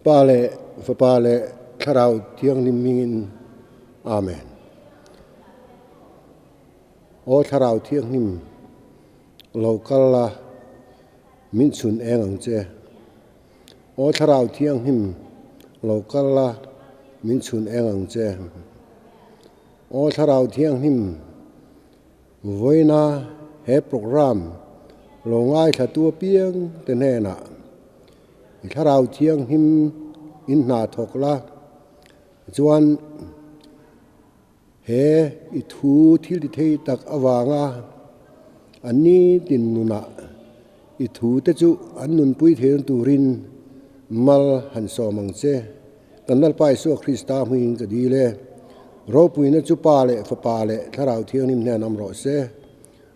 Pa leh Fapa leh Thlarau Thianghlim hmingin Amen. Aw Thlarau Thianghlim, lo kal la, min chhun eng ang che. Aw Thlarau Thianghlim, lo kal la, min chhun eng ang che. Aw Thlarau Thianghlim, Vawiina he programme lo ngaithlatu apiang te hnenah i thlarau thianghlim in hna thawk la, chuan he i thu thil ti thei tak avanga an nitin nunah i thu te chu an nunpui theihna turin mal han sawm ang che. Kan Lalpa Isua Krista hmingin ka dil e. Ropuina chu Pa leh Fapa leh Thlarau Thianghlim hnen awm rawh se.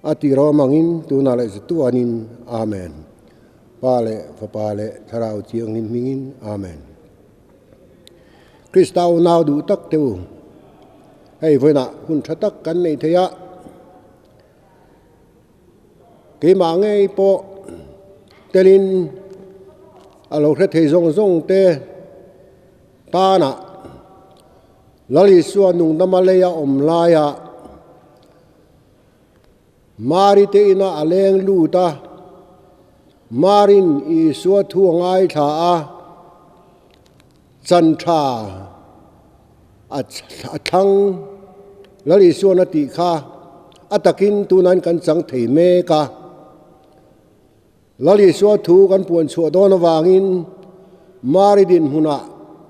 A ti rawm angin tunah leh zatuanin Amen. Pa leh Fapa leh Thlarau Thianghlim hmingin Amen. Krista unau duh tak te u, hei vawiinah hun tha tak kan nei thei a, Keimah ngei pawh telin a lo hre thei zawng zawng te tanah Lal Isua nungdama leia awm laia Mari te ina a leng lut a, Marin Isua thu a ngaithla a, chan tha a thlang Lal Isuan a tih kha a takin tunain kan chang thei mek a. Lal Isua thu kan puan chhuah dawn avangin Mari dinhmunah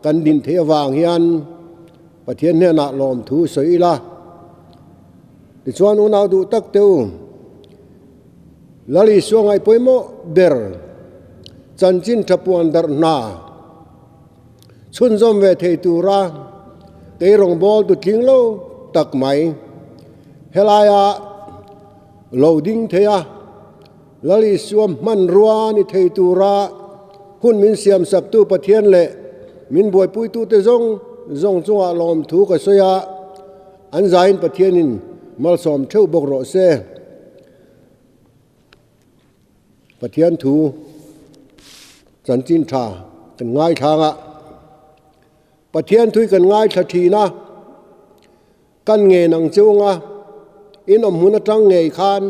kan din theih avang hian Pathian hnenah lawmthu sawi ila. Tichuan unau duh tak te u, Lal Isua ngaihpawimawh ber chanchin tha puan darh hna chhunzawm ve thei tura kei rawngbâwl tu tling lo tak mai. Helaia lo ding thei a, Lal Isua hmanrua ni thei tura hun min siamsaktu Pathian leh min buaipuitute zawng zawng chungah lawmthu ka sawi a, an zaiin Pathianin malsawm theuh bawk rawh se. Pathian thu chanchin tha kan ngaithlang a, Pathian thui kan ngaithla thin a, kan ngen ang chung a, in awm hmun atang ngei khan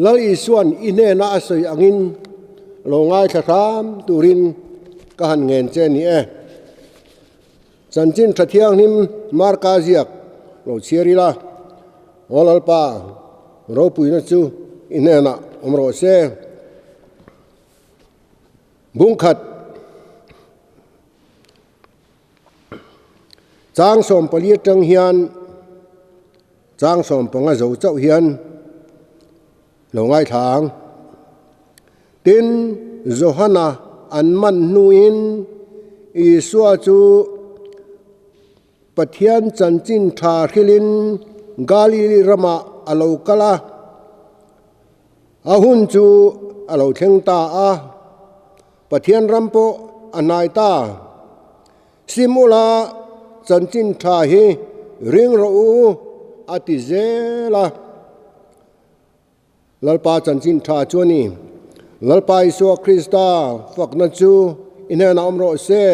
Lal Isuan i hnena a sawi angin lo ngaithla hram turin ka han ngen che ni e. Chanchin tha thianghlim Marka ziak lo chhiar ila, Aw Lalpa, ropuina chu i hnenah awm rawh se. Bungkhat Chang 14 atang hian chang 15 zo chauh hian lo ngaithla ang. Tin, Johana an man hnuin Isua chu Pathian chanchin tha hrilhin Galili ramah a lo kal a. A hun chu a lo thleng ta a, Pathian ram pawh a hnai ta. Simula chanchin tha hi ring rawh u a ti zel a. Lalpa chanchin tha chu a ni. Lalpa Isua Krista fakna chu i hnenah awm rawh se.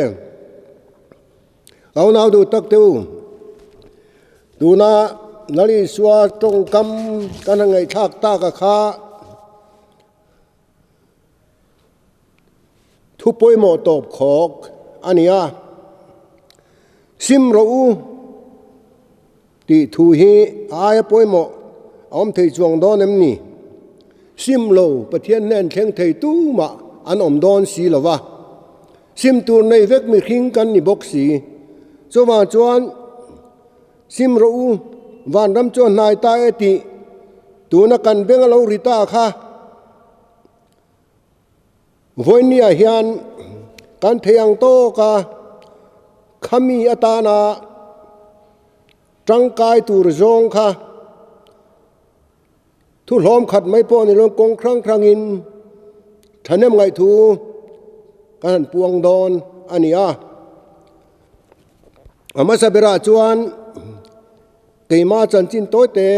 Ka unau duh tak te u, tuna Lal Isua tawngkam kan han ngaihthlak tak a kha thu pawimawh tawp khawk a ni a, Sim rawh u tih thu hi a aia pawimawh a awm thei chuang dawn em ni? Sim lo Pathian hnen thleng thei tumah an awm dawn si lo va, sim tur nei vek mihring kan ni bawk si. Chuvang chuan sim rawh u, vanram chu a hnai ta e tih tuna kan beng a lo ri ta kha. Vawinia hian kan thei ang tawk a, khami atana tangkai tur zawng kha thu hlawm khat mai pawh ni lo kawng hrang hrangin thahnem ngaihthu kan han puang dawn a ni a. A hmasa berah chuan keima chanchin tawite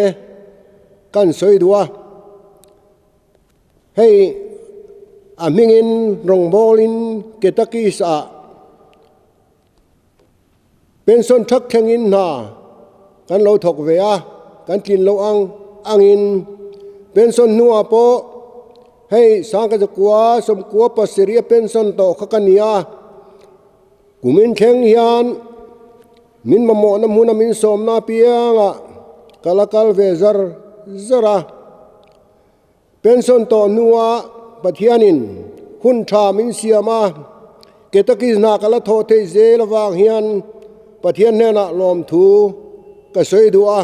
kan sawi duh a. Hei. A hmingin rawngbawlin Ketakis-ah pension thak thlengin hna kan lo thawk ve a, kan tlin loh ang angin pension hnuah pawh hei Sangkazakua sawmkua pasarih a pension tawh kha ka ni a, kumin thleng hian min mamawhna hmuna min sawmna apiangah ka la kal ve zar zar a. Pension tawh hnua Pathianin hun tha min siam a, ke takin hna ka la thawh theih zel avang hian Pathian hnenah lawmthu ka sawi duh a,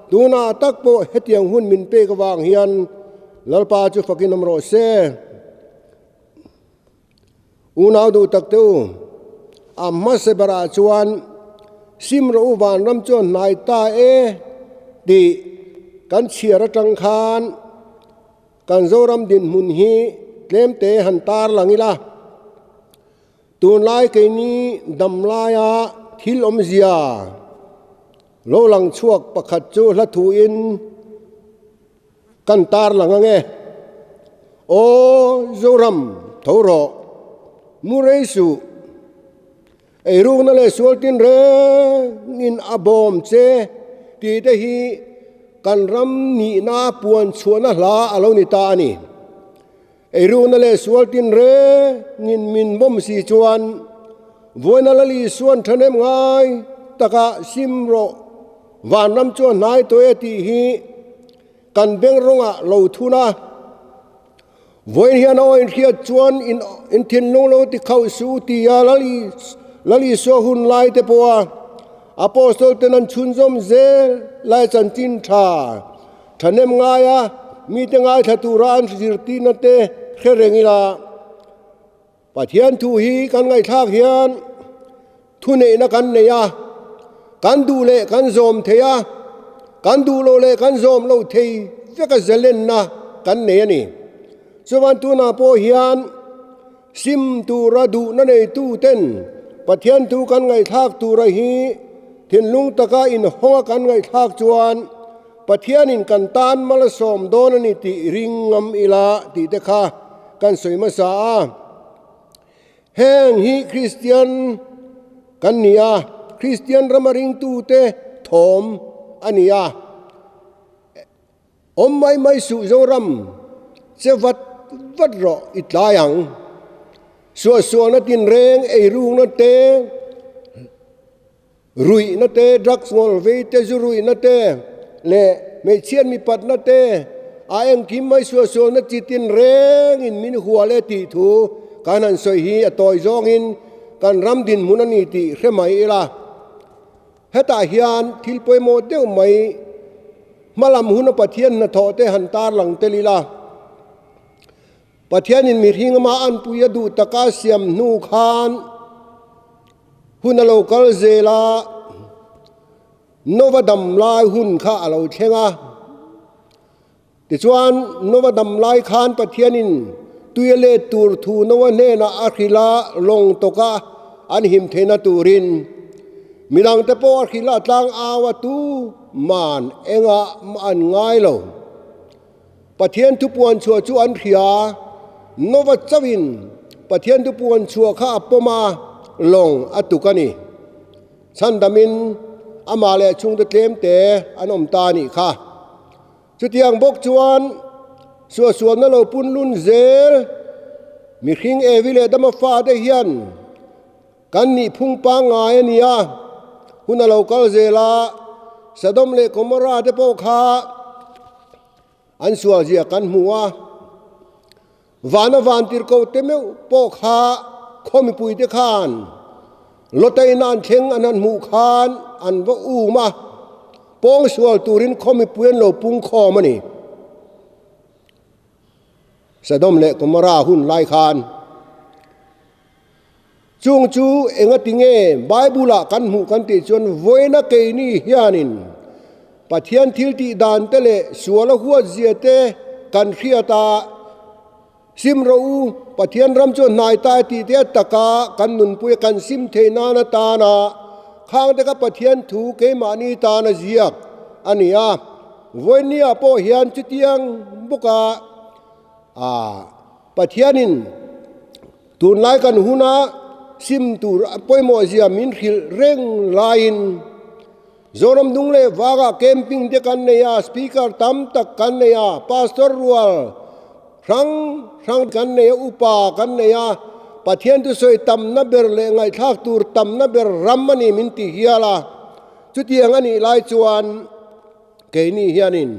tunah tak pawh hetiang hun min pek avang hian Lalpa chu fakin awm rawh se. Unau duh tak te u, a hmasa berah chuan sim rawh u vanram chuan hnai ta e tih kan chhiar atang khan kan Zoram dinhmun hi tlemte han tar lang ila. Tunlai keini damlaia thil awmzia lo lang chhuak pakhat chu hla thuin Kan tar lang ang e. Aw Zoram, tho rawh. Mu rei suh. Eirukna leh sual tin rengin a bawm che tih te hi kan ram nihna puan chhuahna hla a lo ni ta a ni. Eirukna leh sual tin rengin min bawm si chuan vawiina Lal Isuan thahnem ngai taka sim rawh. Vanram chu a hnai tawh e tih hi kan beng rawngah lo thun a, vawiin hian a aw inhriat chuan in thinlung lo ti khauh suh u ti a Lal Isua hun lai te pawha Apostol ten an chhunzawm zel lai chanchin tha thahnem ngaia mite ngaithla tura an zirtirna te hre reng ila. Pathian thu hi kan ngaihthlak hian thuneihna kan nei a, kan duh leh kan zawm thei a, kan duh loh leh kan zawm lo thei veka zalenna kan nei a ni. Chuvan tunah pawh hian sim tura duhna neitu ten Pathian thu kan ngaihthlak tura hi thinlung taka inhawnga kan ngaihthlak chuan Pathianin kan tan mal a sawm dawn a ni tih ring ngam ila tih te kha Kan sawi hmasa a, heng hi Kristian kan ni a, Kristian rama ringtute thawm a ni a, awm mai mai suh Zoram, che vat vat rawh i tlai ang, suahsualna tinreng eirukna te, Ruihna te, drugs ngawlvei te, zu ruihna te leh hmeichhiat mipatna te a engkim mai suahsualna chi tin rengin min hual e tih thu kan han sawi hi a tawi zawngin kan ram dinhmun a ni tih hre mai ila. Hetah hian thil pawimawh deuh mai hmalam huna Pathian hnathawh te han tarlang tel ila. Pathianin mihring ama anpui a duh taka siam hnu khan hun a lo kal zel a, Nova dam lai hun kha a lo thleng a. Tichuan, Nova dam lai khan Pathianin tui a let tur thu Nova hnenah a hrilh a, lawng tawka an him theihna turin midangte pawh a hrilh a, tlang au a tu man engah mah an ngai lo. Pathian thupuan chhuah chu an hria, Nova chauhin Pathian thupuan chhuah kha a pawm a, lawng a tuk a ni. Chhandamin amah leh chhungte tlemte an awm ta a nih kha. Chutiang bawk chuan suahsualna lo punlun zel mihring Evi leh Adama fate hian kan nihphung pangngai a ni a, hun a lo kal zel a, Sodom leh Gomorrah te pawh kha An sual zia kan hmu a, vana vantirhkoh te meuh pawh kha khaw mipuite khan Lawtaina an thleng an han hmuh khan an va um a, pawng sual turin khaw mipui an lo pung khawm a ni. Sodom leh Gomorrah hun lai khan Chung chu engati nge Bible-ah kan hmuh kan tih chuan vawiina keini hianin Pathian thil tih dan te leh sual a huat zia te kan hriat a, Sim rawh u, Pathian ram chu a hnai ta e tih te a taka kan nunpui a kan sim thei nan atana khang te kha Pathian thu keimahni tan a ziak a ni a. Vawiinniah pawh hian chutiang bawka Pathianin. Tunlai kan huna sim tur a pawimawh zia min hrilh reng laiin Zoram dung leh vangah camping te kan nei a, speaker tam tak kan nei a, pastor rual hrang hrang kan nei a, upa kan nei a, Pathian thusawi tamna ber leh ngaihthlak tur tamna ber ram a ni min ti hial a. Chutiang a nih lai chuan keini hianin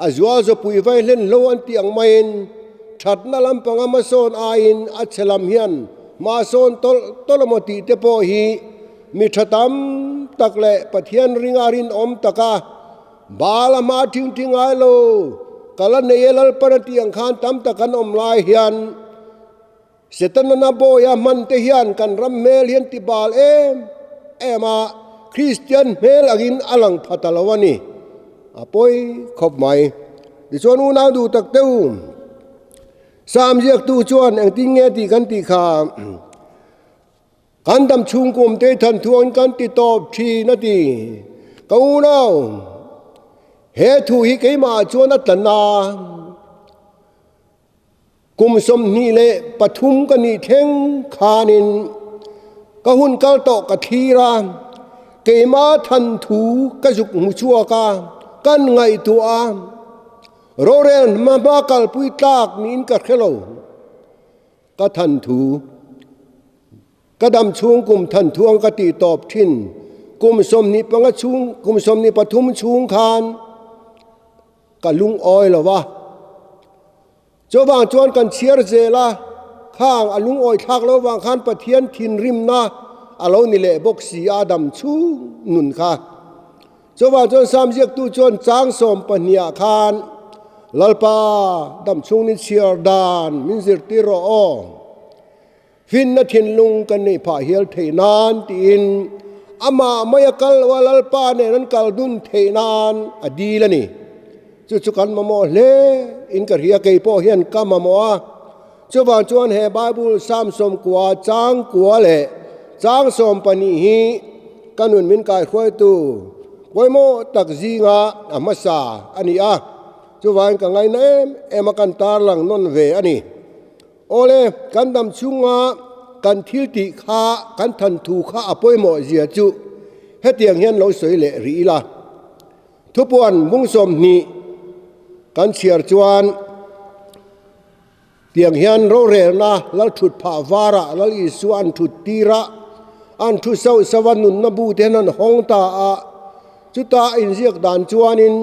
a zual zawpui vai hlen hlo an tih ang maiin thatna lampanga hmasawn aiin a chhe lam hian hmasawn tawlh tawlh emaw tih te pawh hi mi tha tam tak leh Pathian ringa rinawm taka Bala hma thing thi ngai lo, ka la nei e Lalpan a tih ang khan tam tak an awm lai hian Setana bawia hman te hian kan ram hmel hian ti bal em em a, Kristian hmel angin a lang pha ta lo a ni. A pawi khawp mai. Tichuan unau duh tak te u, Sam ziaktu chuan engtin nge tih kan tih kha, Kan dam chhungkum te than thuangin kan ti tawp thin a ti. Ka unau, he thu hi keimah chuan a tlan a, kum 23 ka nih thleng khanin ka hun kal tawh ka thlir a, keimah than thu ka zuk hmu chhuak a, kan ngaihtuah a, rorel hma hma kalpui tlak niin ka hre lo. Ka than thu, Ka dam chhung kum than thuang ka tih tawp thin. Kum 25 chhung, kum 23 chhung khan ka lungawi lo va. Chuvang chuan kan chhiar zel a, khang a lungawi thlak lo vang khan Pathian thinrimna a lo ni leh bawk si a dam chhung nun kha. Chuvang chuan Sam ziaktu chuan chang 12 ah khan, Lalpa, dam chhung ni chhiar dan min zirtir rawh aw. Finna thinlung kan neih phah hial theih nan tiin amah maia kal loa Lalpa nen an kal dun theih nan a dil a ni. Chu chu kan mamawh hle in ka hria, kei pawh hian ka mamawh a. Chuvang chuan he Bible Sam 90 chang 9 leh chang 12 hi ka nun min kaihruaitu pawimawh tak zinga a hmasa a ni a, chuvangin ka ngaina em em a kan tarlang nawn ve a ni. Awle, kan dam chhunga kan thil tih kha kan than thu kha a pawimawh zia chu hetiang hian lo sawi leh rih ila. Thupuan bung 20 kan chhiar chuan Tiang hian rorelna lal thut phah varah Lal Isua an thut tir a, an thu sauh sauh a, nunna bu te hian an hawng ta a, chuta a inziak dan chuanin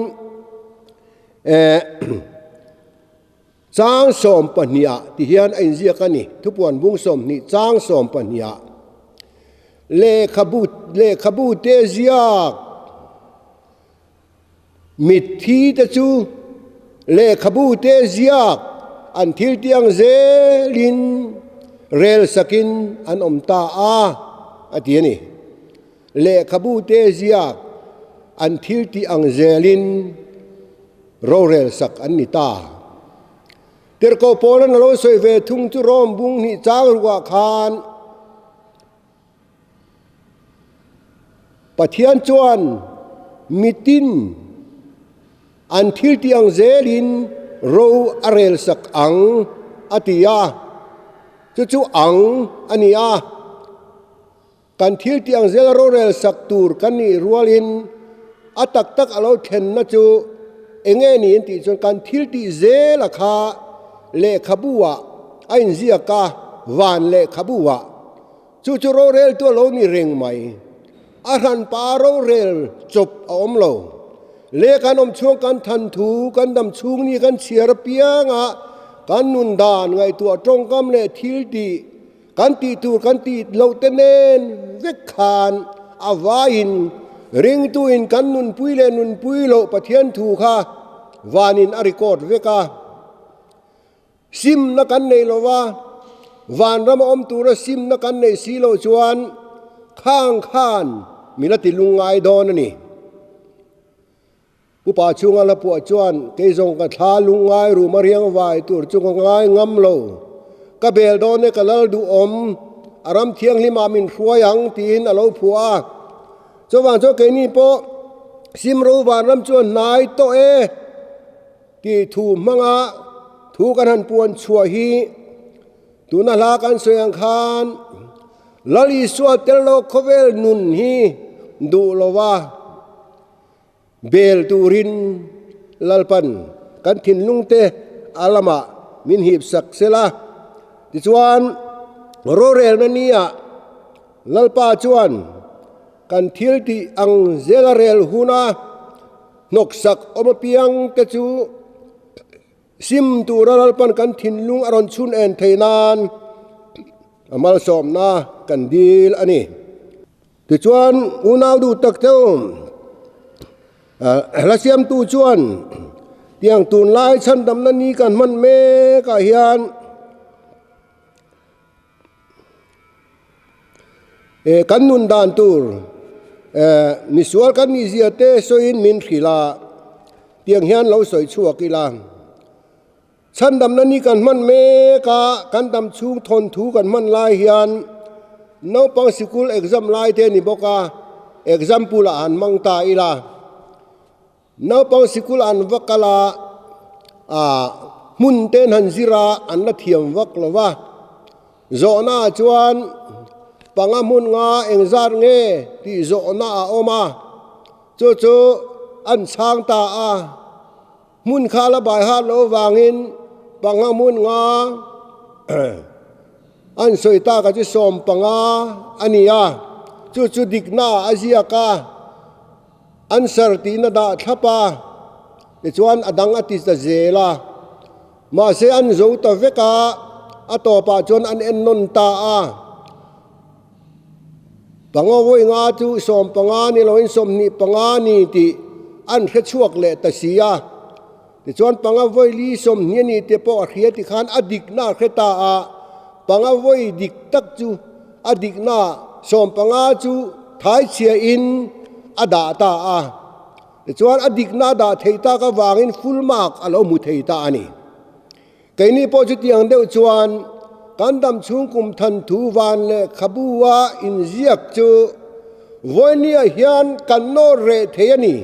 eh chang 12 ah ti hian a inziak a ni, thupuan bung 20 chang 12 ah lehkhabu lehkhabu te ziak. Mitthi te chu lehkhabu te ziak an thil tiang zelin rel sakin an awm ta a, a ti a ni. Lehkhabu te ziak an thil tih ang zelin rorel sak an ni ta. Tirhkoh Paula'n a lo sawi ve thung chu Rom bung hnih chang ruah khan, Pathian chuan mitin an thil tih ang zelin ro a rel sak ang a ti a, chu chu ang a ni a. Kan thil tih ang zela ro rel sak tur kan nih rualin a tak tak a lo thlenna chu eng nge niin tih chuan kan thil tih zela kha lehkhabu ah a inziak a, van lehkhabu ah. Chu chu rorel tu a lo ni reng mai. A hranpa rorel chawp a awm lo. Le kan awm chhung kan than thu, kan dam chhung ni kan chhiar apianga kan nun dan ngaihtuah tawngkam leh thil tih, kan tih tur kan tih loh te nen vek khan a vaiin ringtuin kan nunpui leh nunpui loh Pathian thu kha vanin a record vek a. Simna kan nei lo va, vanram a awm tura simna kan neih si loh chuan khang khan min a ti lungngai dawn a ni. Upa chhunga la puah chuan kei zawng ka thla lungngai rum a riang vai tur chu ka ngai ngam lo. Ka bel dawn e ka lal duhawm, a ram thianghlim ah min hruai ang tiin a lo phuah a. Chuvang chuan keini pawh Simro vanram chu a hnai tawh e. Tih thu hmanga thu kan han puan chhuah hi Tuna hla kan sawi ang khan Lal Isua tel lo khawvel nun hi duh lova bel turin Lalpan kan thinlungte a lamah min hip sak sela. Tichuan, rorelna niah Lalpa chuan kan thil tih ang zela rel huna hnawksak awm apiangte chu Sim tura Lalpan kan thinlung a rawn chhun en thei nan a malsawmna kan dil a ni. Tichuan, unau duh tak deuh hla siamtu chuan tiang tunlai chhandamna ni kan hman mekah hian kan nun dan tur misual kan nih zia te sawiin min hrilh a, tiang hian lo sawi chhuak ila. Chhandamna ni kan hman mek a, kan dam chhung thawnthu kan hman lai hian naupang sikul exam lai te a ni bawk a, exam pulah han hmang ta ila. Naupang sikul an va kal a, ah hmun ten han zir a, an la thiam vak lo va. Zawhna ah chuan panga hmun nga engzat nge tih zawhna a awm a, chu chu an chhang ta a. Hmun kha la bai hat loh avangin panga hmun nga an sawi tak a chu 15 a ni a, chu chu dikna a ziak a. Answer tihna dah thlap a, tichuan a dang a ti ta zel a. Mahse an zo ta vek a, a tawpah chuan an en nawn ta a. Panga vawi nga chu 15 ni loin 25 ni tih an hre chhuak leh ta si a. Tichuan panga vawi li 20 a ni te pawh a hria tikhan a dikna a hre ta a, panga vawi dik tak chu a dikna 15 chu thaichhiain a dah ta a. Tichuan a dikna a dah theih tak avangin full mark a lo hmu thei ta a ni. Keini pawh chutiang deuh chuan kan dam chhung kum than thu van lehkhabu-a inziak chu vawinia hian kan nawr reh thei a ni.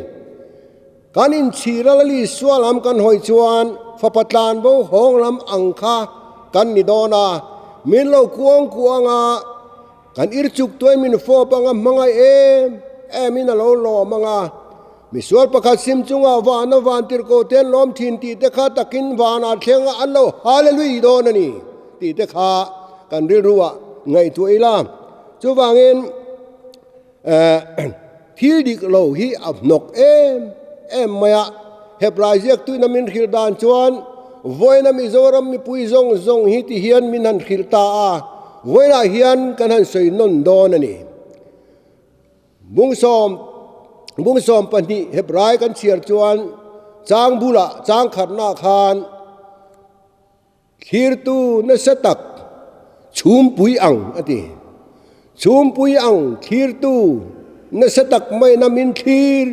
Kan inchhir a Lali sual lam kan hawi chuan fapa tlanbo hawng lam ang kha kan ni dawn a, min lo kuang kuang a, kan ir chuk tuai min fawp anga hmangaih em em in a lo lawm ang a. Misual pakhat sim chunga vana van tirhkoh te an lawm thin tih te kha takin vanah thleng a an lo hallelui dawn a ni tih te kha kan rilru ah ngaihtuah ila. Chuvangin. Thil dik lo hi a hnawk em em mai a, Hebrai ziaktuina min hrilh dan chuan vawiina Mizoram mipui zawng zawng hi ti hian min han hrilh ta a, vawiinah hian kan han sawi nawn dawn a ni. Bungsawm Bungsawm pahnih Hebrai kan chhiar chuan chang bulah chang khatnaah khan, Thlirtu nasa tak chhumpui ang a ti. Chhumpui ang thlirtu nasa tak maina min thlir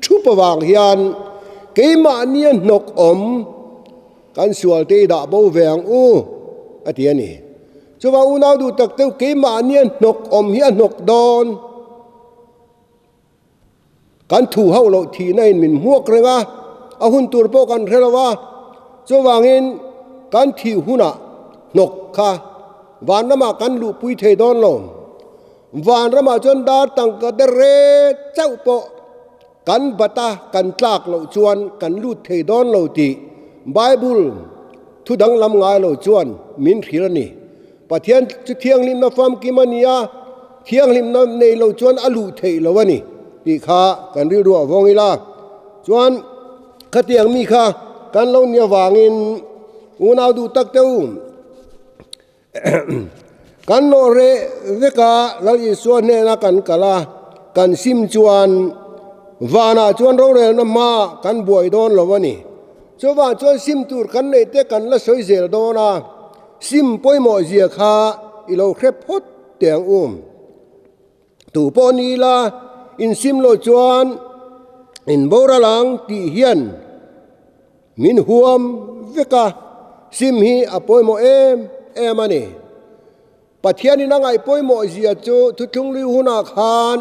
thup avang hian keimahnia hnawk awm kan sualte i dah bo ve ang u a ti a ni. Chuvang unau duh tak deuh keimahnia hnawk awm hi a hnawk dawn. Kan thu hauh loh thihna in min hmuak reng a, a hun tur pawh kan hre lo a, chuvangin kan thih hunah hnawk kha vanramah kan luhpui thei dawn lo. Vanramah chuan dar tangka te re chauh pawh kan bat a, kan tlak loh chuan kan lut thei dawn lo tih Bible thu danglam ngai lo chuan min hrilh a ni. Pathian chu thianghlimna famkim a ni a, thianghlimna nei lo chuan a luh theih lo a ni tih kha kan rilru a vawng ila. Chuan khatiang mi kha kan lo nih avangin unau duh tak te u, kan nawh reh vek a, Lal Isua hnena kan kal a, kan sim chuan vanah chuan rorelna hma kan buai dawn lo a ni. Chuvang chuan sim tur kan neih te kan la sawi zel dawn a. Sim pawimawh zia kha i lo hre phawt teh ang u. Tu pawh ni ila in sim loh chuan in boral ang tih hian min huam vek a, sim hi a pawimawh em em a ni. Pathianin a ngaih pawimawh zia chu thuthlunglui hunah khan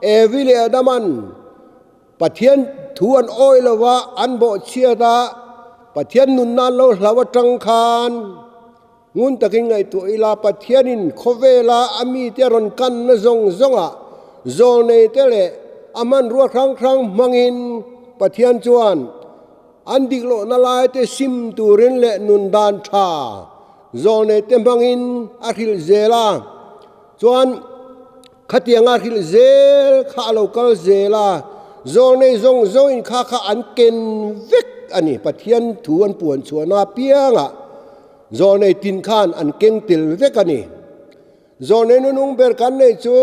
Evi leh Adaman Pathian thu an awih lo va, an bawhchhiat a, Pathian nunna an lo hlau atang khan Ngun takin ngaihtuah ila Pathianin khawvela a mite a rawn kanna zawng zawngah zawlneite leh a hmanrua hrang hrang hmangin Pathian chuan an dik lohna laite sim turin leh nun dan tha zawlneite hmangin a hrilh zel a. Chuan khatianga hrilh zel kha a lo kal zel a, zawlnei zawng zawngin kha kha an ken vek a ni. Pathian thu an puan chhuahna apiangah zawlnei tin khan an keng tel vek a ni. Zawlnei nunung ber kan neih chu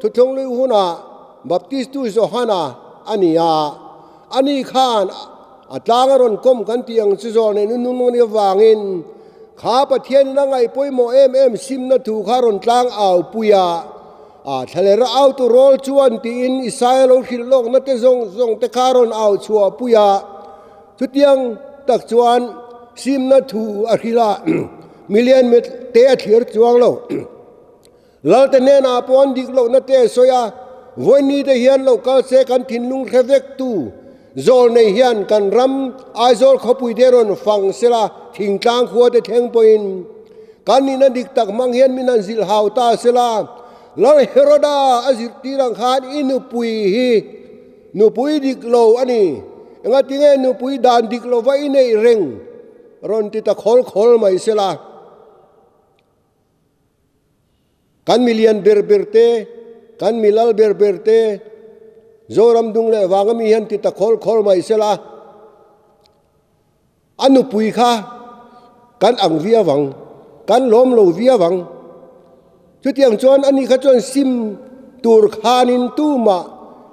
Thuthlung Lui hunah Baptistu Johana a ni a, ani khan a tlang a rawn kawm kan tih ang chu zawlnei nunung a nih avangin Kha Pathianin a ngaih pawimawh em em simna thu kha rawn tlang au pui a, a thlalera au tu rawl chuan tiin Isaia lo hrilh lawkna te zawng zawng te kha rawn au chhuah pui a. Chutiang tak chuan simna thu a hrilh a, milian te a thlir chuang lo. Lalte hnenah pawh an dik lohna te a sawi a, Vawiin te hian lo kal se kan thinlung hre vek tu Zawlnei hian kan ram Aizawl khawpui te rawn fang sela thingtlang khua te thleng pawhin kan nihna dik tak hmang hian min han zilh hau ta sela, Lal Heroda a zirhtir ang khan i nupui hi nupui dik lo a ni, engatinge nupui dan dik lova i neih reng rawn ti ta khawl khawl mai sela. Kan milian ber ber te, kan milal ber ber te, Zoram dung leh vanga mi hian ti ta khawl khawl mai sela, a nupui kha kan ang viau ang, kan lawm lo viau ang. Chutiang chuan ani kha chuan sim tur khanin tumah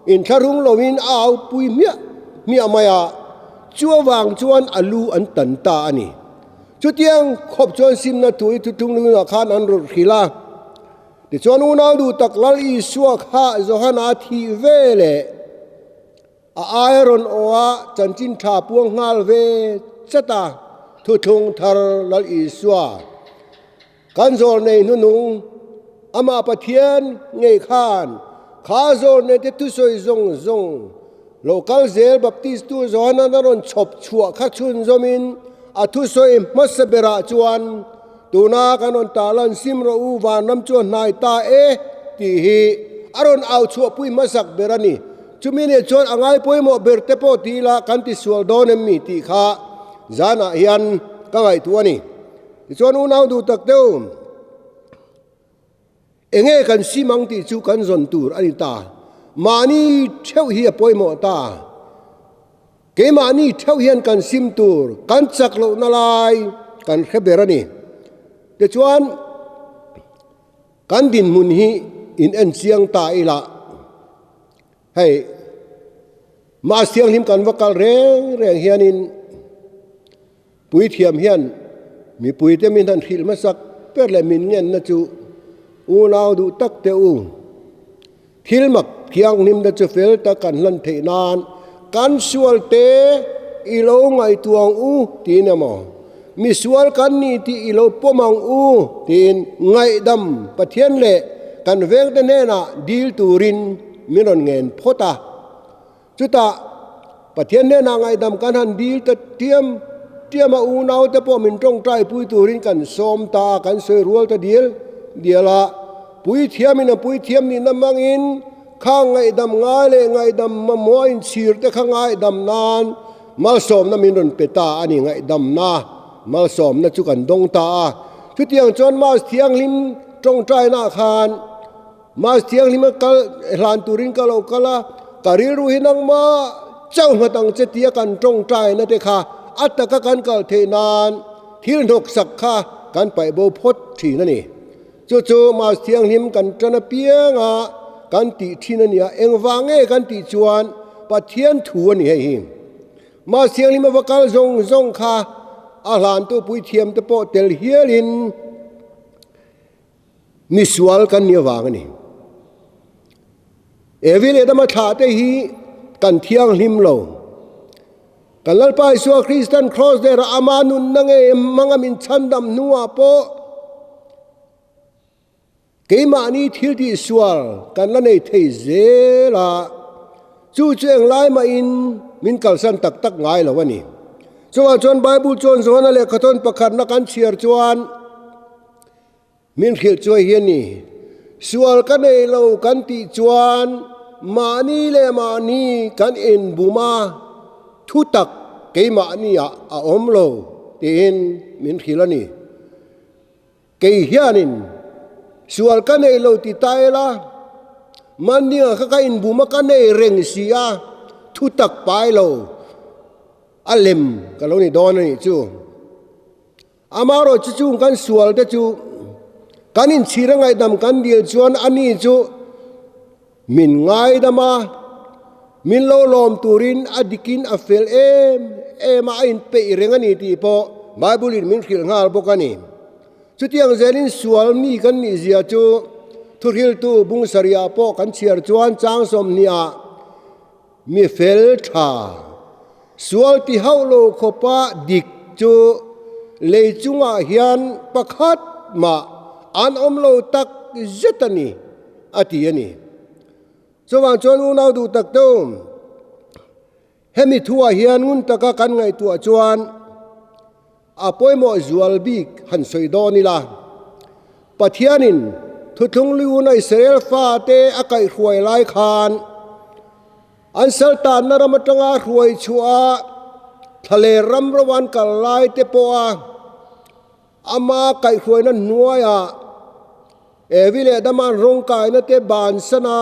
inthlahrung loin a aupui hmiah hmiah mai a, chu avang chuan a lu an tan ta a ni. Chutiang khawp chuan simna thu i thuthlung lungah khan an rawlh hrilh a. Tichuan unau duh tak Lal Isua kha Johana thih ve leh a aia rawn aw a chanchin tha puang nghal ve chat a, thuthlung thar Lal Isua kan zawl nei hnunung amah Pathian ngei khan kha zawl nei te thusawi zawng zawng Lo kal zel Baptistu Johana a rawn chhawp chhuah kha chhunzawmin a thusawi hmasa berah chuan, Tuna kan rawn tahlan sim rawh u, vanram chu a hnai ta e, tih hi a rawn au chhuahpui hmasak ber a ni. Chumi nih chuan a ngai pawimawh ber te pawh ti ila kan tisual dawn em mi tih kha zanah hian ka ngaihtuah a ni. Tichuan unau duh tak deuh. Enge kan sim ang tih chu kan zawn tur a ni ta. Mahni theuh hi a pawimawh ta. Keimahni theuh hian kan sim tur, kan chak lohna lai kan hre ber a ni. Tichuan, kan dinhmun hi in en chiang ta ila. Hei, Mass thianghlim kan va kal reng reng hianin Puithiam hian mipuite min han hrilh hmasak ber leh min ngenna chu unau duh tak teh u. Thil mak thianghlimna chu fel tak kan hlan theih nan kan sual te i lo ngaihtuah ang u tiin emaw, misual kan ni tih i lo pawm ang u tiin ngaihdam Pathian leh kan vengte hnenah dil turin min rawn ngen phawt a. Chutah, Pathian hnenah ngaihdam kan han dil ta tiam tiam a, unaute pawh min tawngtai pui turin kan sawm ta a, kan sawi rual ta dial dial a. Puithiamin a puithiam nihna hmangin khang ngaihdam ngai leh ngaihdam mamawh a inchhir te kha ngaihdam nan malsawmna min rawn pe ta a ni, ngaihdamna malsawmna chu kan dawng ta a. Chutiang chuan Mass Thianghlim tawngtainaah khan, Mass thianghlim a kal hlan turin ka lo kal a, ka rilru hi nangmah chauh nghat ang che tia kan tawngtaina te kha a taka kan kal theih nan thil hnawksak kha kan paih bo phawt thin a ni. Chu chu Mass thianghlim kan tan apiang a kan tih thin a nia, engvang nge kan tih chuan Pathian thu a ni hei hi. Mass thianghlim a va kal zawng zawng kha a hlantu puithiam te pawh tel hialin, Misual kan nih avang a ni. Evi leh Adama thlah te hi kan thianghlim lo. Kan Lalpa Isua Kristan Kraws derah ama nunna ngei hmanga min chhandam hnuah pawh keimahni thil tih sual kan la nei thei zel a, chu chu englai mahin min kalsan tak tak ngai lo a ni. Chuvang chuan Bible chuan Johana lehkhathawn pakhatna kan chhiar chuan. Min hrilh chuai hi a ni. Sual ka nei lo kan tih chuan mahni leh mahni kan inbum a, thu tak keimahniah a awm lo tiin min hrilh a ni. Kei hianin sual ka nei lo ti ta ila, mahniah kha ka inbum a, ka nei reng si a, thu tak pai lo a lem ka lo ni dawn a nih chu. Amaherawhchu chung kan sual te chu kan inchhir a ngaihdam kan dil chuan ani chu min ngaidam a, min lo lawm turin a dikin a fel em em a, a inpeih reng a ni tih pawh Bible in min hrilh nghal bawk a ni. Chutiang zelin sual mi kan nih zia chu thuhriltu bung sarihah pawh kan chhiar chuan chang sawmhniah Mi fel tha, sual ti hauh lo khawpa dik chu lei chungah hian pakhat mah an awm lo tak zet a ni, a ti a ni. Chuvang chuan unau duh tak te u, hemi thuah hian ngun taka kan ngaihtuah chuan a pawimawh zual bik han sawi dawn ila. Pathianin thuthlung liuna Israel fate a kaihhruai lai khan an saltanna ram atanga hruai chhuah a, thlaler ram ro an kal lai te pawha ama kaihhruaina hnuaiah Evi leh Adama'n rawngkaina te bansan a,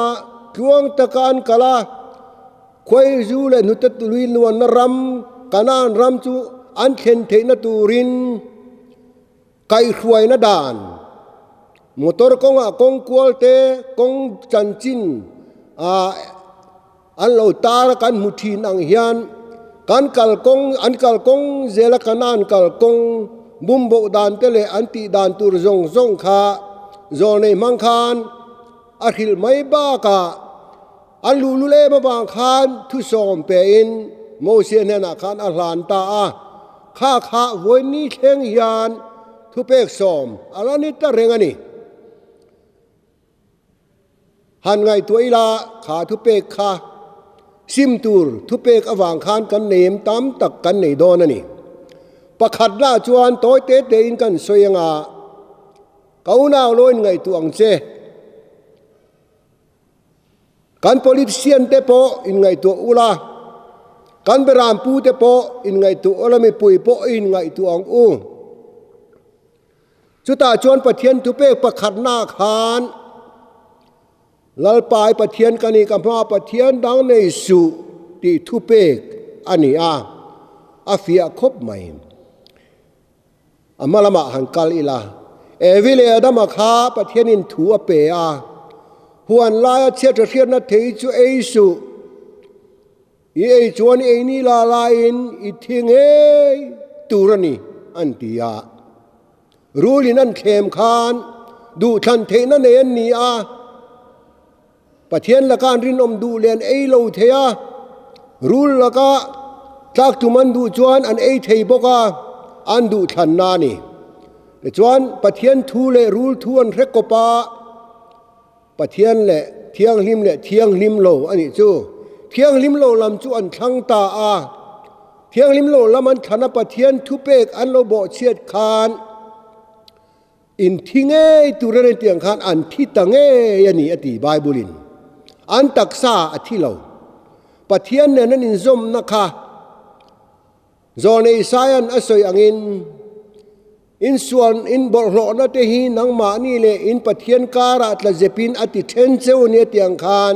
tluang taka an kal a, Khuai zu leh hnute tului nuanna ram Kanaan ram chu an thlen theihna turin Kaihhruaina dan, Motor kawngah kawng kual te, kawng chanchin ah an lo tar a kan hmu thin ang hian kan kal kawng, an kal kawng zela Kanaan kal kawng bumboh dan te leh an tih dan tur zawng zawng kha zawlnei hmang khan a hrilh mai bakah an luhlul em avang khan thusawm pein Mosia hnenah khan a hlan ta a. Kha kha vawiin thleng hian thupek sawm a la ni ta reng a ni. Han ngaihtuah ila kha thupek kha sim tur thupek avang khan kan nei em tam tak kan nei dawn a ni. Pakhat lah chuan tawi te tein kan sawi anga ka unau lo in ngaihtuah ang che. Kan politician te pawh inngaihtuah ula, kan berampu te pawh inngaihtuah ula, mipui pawh inngaihtuah ang u. Chutah chuan Pathian thupek pakhatna khan Lalpa i Pathian ka ni, ka hmaa Pathian dang nei suh tih thupek a ni a, a fiah khawp mai. A hma lamah han kal ila, Evi leh Adama kha Pathianin thu a pe a, Huan laia chhiat hriatna thei chu ei suh, i ei chuan i ei ni la laiin i thi ngei tur a ni, an ti a. Rulin an thlem khan duhthlan theihna nei an ni a, Pathian laka an rinawm duh leh an ei lo thei a, rul laka tlak tum an duh chuan an ei thei bawk a, an duh thlanna a ni. Tichuan, Pathian thu leh rul thu an hre kawp a, Pathian leh thianghlim leh thianghlim lo a nih chu. Thianghlim lo lam chu an thlang ta a, thianghlim lo lam an thlan a Pathian thupek an lo bawhchhiat khan, In thi ngei tur a ni tih ang khan an thi ta ngei a ni a ti Bible in. An taksa a thi lo. Pathian nen an inzawmna kha Zawlnei Isaia'n a sawi angin, In sual in bawlhhlawhna te hi nangmahni leh in Pathian karah tla zepin a ti then cheu a ni a tih ang khan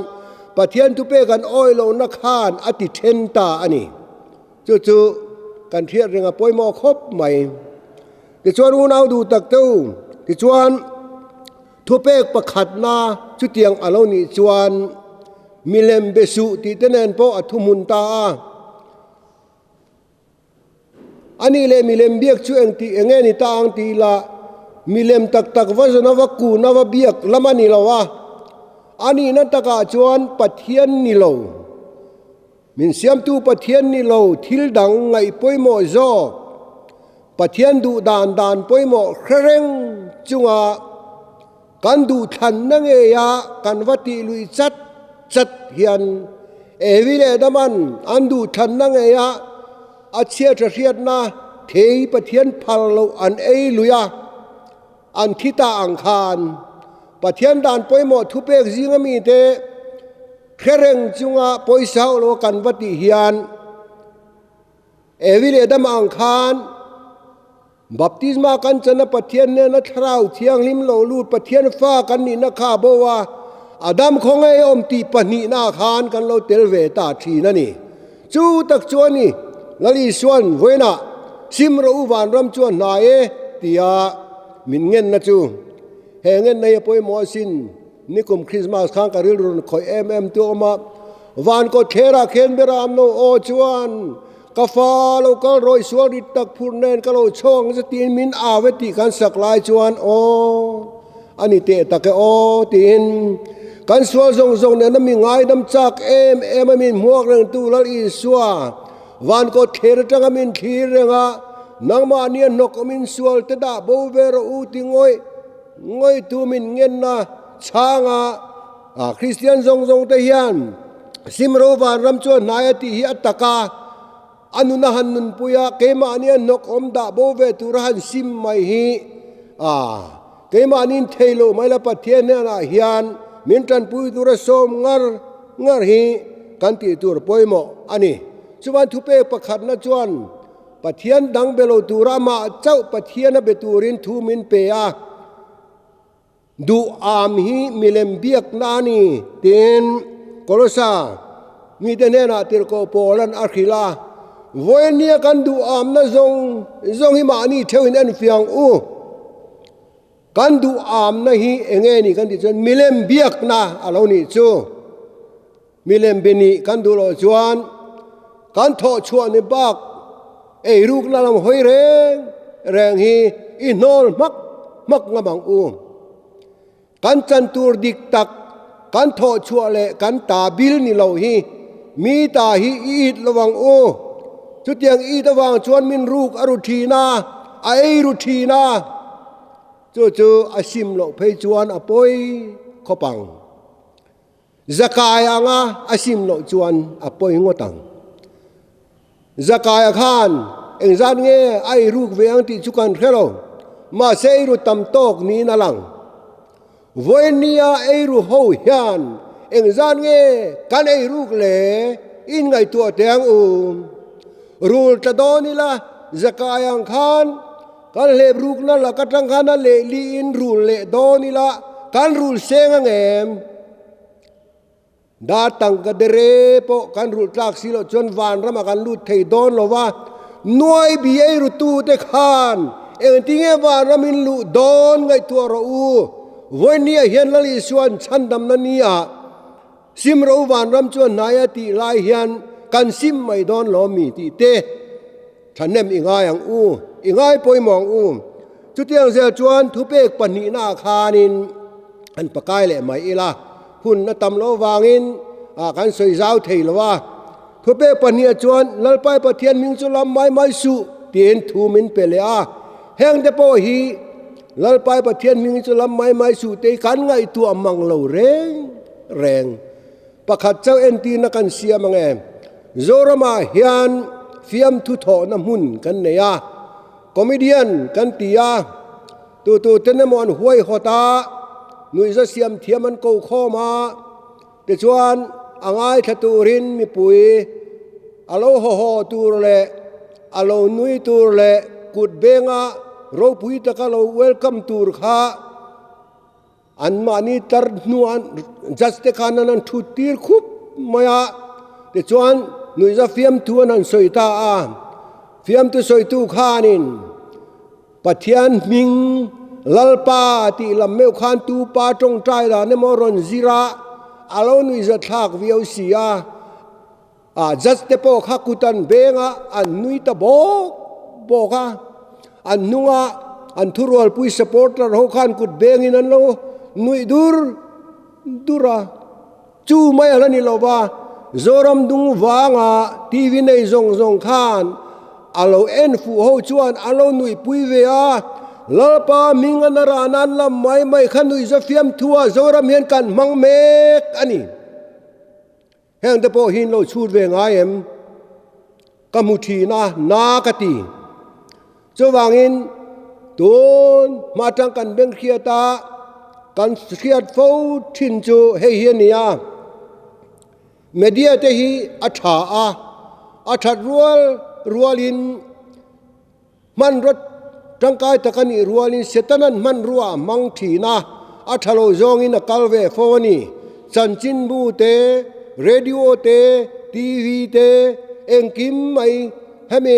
Pathian thupek an awih lohna khan a ti then ta a ni. Chu chu kan hriat reng a pawimawh khawp mai. Tichuan unau duh tak te u, tichuan thupek pakhatna chutiang a lo nih chuan milem be suh tih te nen pawh a thuhmun ta a. Anih leh milem biak chu eng tih eng nge ni ta ang tih ila milem tak tak va zawn a va kun a va biak lam a ni lo a, a nihna takah chuan Pathian ni lo. Min siamtu Pathian ni lo thil dang ngaih pawimawh zawk, Pathian duh dan dan pawimawh hre reng chunga kan duh thlanna ngeia kan va tih luih chat chat hian Evi leh Adaman an duh thlanna ngeia a chhiat hre hriatna thei Pathian phal loh an ei lui a. an thi ta ang khan Pathian dan pawimawh thupek zinga mite hre reng chunga pawisa hauh lo kan va tih hian Evi leh Adama ang khan Baptisma kan chana Pathian hnena Thlarau Thianghlim lo lut Pathian fa kan nihna kha a bo a, Adam khawngaih awm tih pahnihna khan kan lo tel ve ta thin a ni. Chu tak chu a ni, Lal Isuan vawiinah sim rawh u vanram chu a hnai e tia min ngenna chu. He ngenna hi a pawimawh asin, nikum Krismas khan ka rilru rawn khawih em em tu awm a, van kawt thlerah khian bera an lo aw chuan Ka fa lo kal rawih sual rit tak phur nen ka lo chhawng zet tiin min au e tih kan sak lai chuan aw a ni teh tak e aw tiin kan sual zawng zawng nena mi ngaidam chak em em a min hmuak reng tu Lal Isua van kawt thler atanga min thlir reng a nangmah nia hnawk awmin sual te dah bo ve rawh u ti ngawih ngawih tu min ngenna chhanga A Kristian zawng zawng te hian Simro vanram chuan hnai a tih hi a tak a, a nun a han nunpui a, keimahni a hnawk awm dah bo ve tur a han sim mai hi a keimahniin thei loh mai la Pathian hnenah hian min tanpui tur a sawm ngar ngar hi kan tih tur pawimawh a ni. Chuan thupek pakhatna chuan Pathian dang be lo tura amah chauh Pathian a be turin thu min pe a. Duh am hi milem biakna a ni, tiin Kolosa mite hnenah tirhkoh Paula'n a hrilh a. Vawinia kan duh amna zawng zawng hi mahni theuhin en fiang u. Kan duh amna hi eng nge ni kan tih chuan milem biakna a lo nih chu. Milem be nih kan duh loh chuan kan thawh chhuah ni bak eirukna lam hawi reng reng hi i hnawl hmak hmak ngam ang u. Kan chan tur dik tak kan thawh chhuah leh kan ta bil ni lo hi mi ta hi i it lo ang u. Chutiang it avang chuan min ruk a ru thin a, a ei ru thin a. Chu chu a sim loh phei chuan a pawi khawp ang. Zakai anga a sim loh chuan a pawi ngawt ang. Zakaia khan engzat nge a eiruk ve ang tih chu kan hre lo, mahse eiru tam tawk niin a lang. Vawinia eiru ho hian engzat nge kan eiruk le inngaihtuah teh ang u. Rul tla dawn ila Zakai ang khan kan hlep rukna lak atang khan a lehliin rul leh dawn ila kan rul seng ang em? Dar tangka dere pawh kan rulh tlak si loh chuan vanramah kan lut thei dawn lo va, nuai bi ei rutute khan engtinge vanram in luh dawn ngaihtuah rawh u. Vawinia hian Lal Isua'n chhandamna nia sim ro vanram chuan hnai a tih lai hian kan sim mai dawn lo mi tih te thahnem i ngai ang u, i ngai pawimawh ang u. Chutiang zel chuan thupek pahnihnaah khanin an pakai leh mai ila, hun a tam loh avangin kan sawi zau thei lo a. Thupek pahniha chuan Lalpai Pathian hming chu lam mai mai suh tiin thu min pe leh a. Hengte pawh hi Lalpai Pathian hming chu lam mai mai suh te hi kan ngaihtuah mang lo reng reng. Pakhat chauh entirna kan siam ang e. Zoramah hian fiamthu thawhna hmun kan nei a. Comedian kan ti a, tutu ten emaw an huaihawt a, nuihza siam thiam an ko khawm a, tichuan a ngaithla turin mipui a lo haw haw tur leh a lo nui tur leh kut benga ropui taka lo welcome tur kha Anmahni tar hnuah judge te khan an han thut tir khup mai a, tichuan nuihza fiamthu an han sawi ta a, fiamthu sawitu khanin Pathian hming Lalpa tih lam meuh khan tu pa tawngtai dan emaw rawn zir a, a lo nuihza thlak viau si a, a judge te pawh kha kut an beng a, an nui ta bawk bawk a, an hnunga an thurualpui supporter ho khan kut bengin an lo nuih dur dur a, chu mai a la ni lo va, Zoram dung vanga TV nei zawng zawng khan a lo en fuh ho chuan an lo nuihpui ve a, Lalpa hming a na rah nan lam mai mai kha nuihza fiamthua Zoram hian kan hmang mek a ni. Heng te pawh hi in lo chhut ve ngai em? Ka hmu thin a, na ka ti. Chuvangin Tun hma atang kan beng hriat a, kan hriat fo thin chu hei hi a ni a, media te hi a tha a, a that rual rualin Hmanraw tangkai tak a nih rualin Setanan hmanrua a hmang thin a, a tha lo zawngin a kal ve fo a ni. Chanchinbu te, radio te, TV te, engkim mai hemi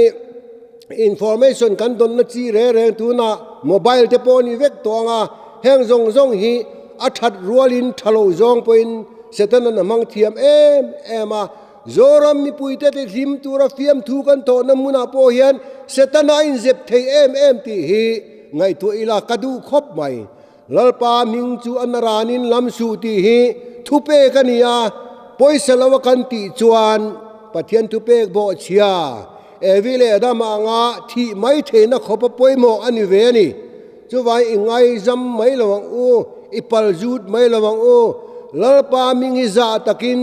information kan dawnna chi reng reng tunah mobile te pawh a ni vek tawh ang a, heng zawng zawng hi a that rualin tha lo zawng pawhin Setanan a hmang thiam em em a. Zoram mipuite ti hlim tura fiamthu kan thawhna hmunah pawh hian Setana a inzep thei em em tih hi ngaihtuah ila ka duh khawp mai. Lalpa hming chu a naranin lam suh tih hi thupek a ni a, pawisa lo a kan tih chuan Pathian thupek bawhchhia Evi leh Adama anga thih mai theihna khawpa pawimawh a ni ve a ni. Chuvai i ngaizam mai lo ang u, i palzut mai lo ang u, Lalpa hming hi zah takin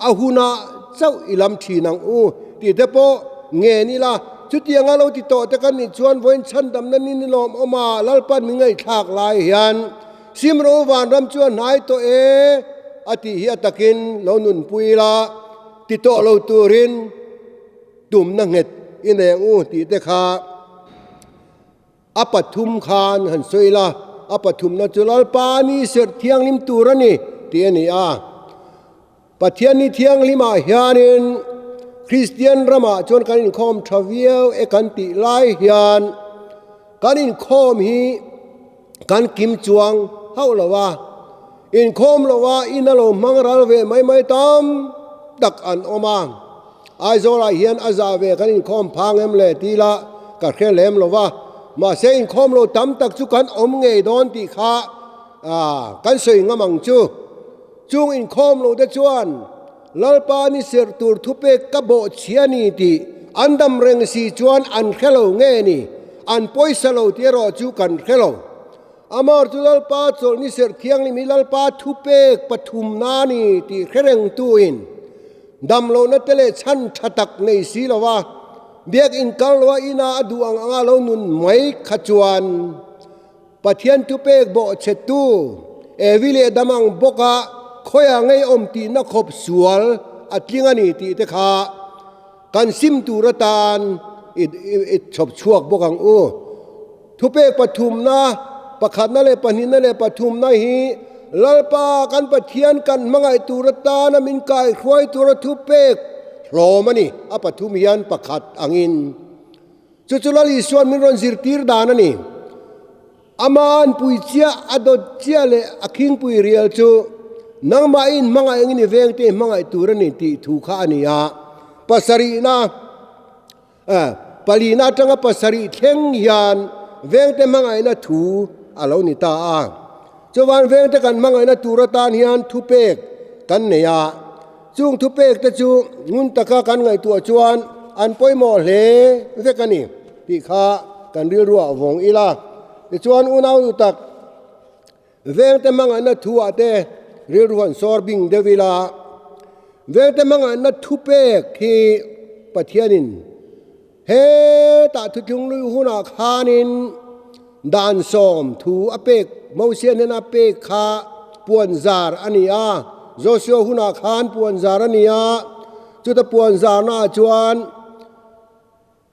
a hunah chauh i lam thin ang u tih te pawh ngen ila, chutianga lo ti tawh te kan nih chuan vawiin chhandamna ni ni lawm awm a, Lalpa'n min ngaihthlak lai hian Simro vanram chu a hnai tawh e a tih hi a takin lo nunpui ila, ti tawh lo turin tumna nghet i nei ang u tih te kha. A pathum khan han sawi la, a pathumna chu Lalpa ni serh thianghlim tur a ni tih a ni a. Pathian ni thianghlimah hianin Kristian ramah chuan kan inkhawm tha viau e kan tih lai hian kan inkhawm hi kan kim chuang hauh lo a. Inkhawm loha in a lo hmang ral ve mai mai tam tak an awm a. Aizawlah hian a zah ve kan inkhawm phang em le ti la ka hre lem lo va, mahse inkhawm lo tam tak chu kan awm ngei dawn tih kha kan sawi ngam ang chu. Chung inkhawm lo te chuan Lalpa ni serh tur thupek ka bawhchhia ni tih an dam reng si chuan an hre lo nge ni, an pawisa lo tih erawh chu kan hre lo. Amar chu Lalpa chawlh ni serh thianghlim hi Lalpa thupek pathumna ni tih hre reng tuin Damlohna te leh chhan tha tak nei si lo a, biakinn kal loa ina a duh ang anga lo nun mai kha chuan Pathian thupek bawhchhetu Evi leh dam ang bawka khawiah ngei awm tihna khawp sual a tling a ni tih te kha kan sim tur atan i chhawp chhuak bawk ang u. Thupek pathumna, pakhatna leh pahnihna leh pathumna hi Lalpa kan Pathian kan hmangaih tur atana min kaihruai tura thupek hlawm a ni. A pathum hian pakhat angin chu chu Lal Isuan min rawn zirtir dan a ni. Ama anpui chiah, a dawt chiah leh a khingpui rial chu nangmahin hmangaih angin i vengte hmangaih tur a ni tih thu kha a ni a. Pasarihna. Palina atanga pasarih thleng hian vengte hmangaihna thu a lo ni ta a. Chuvan vengte kan hmangaihna tur atan hian thupek kan nei a. Chung thupek te chu ngun taka kan ngaihtuah chuan an pawimawh hle vek a ni tih kha kan rilruah vawng ila. Tichuan unau duh tak Vengte hmangaihna thuah te rilru han sawr bing deuh ila, Vengte hmangaihna thupek hi Pathianin hetah thuthlung lui hunah khanin dan sawm thu a pek, Mosia hnena pek kha puanzar a ni a, Joshua hunah khan puanzar a ni a, chuta puanzarnaah chuan,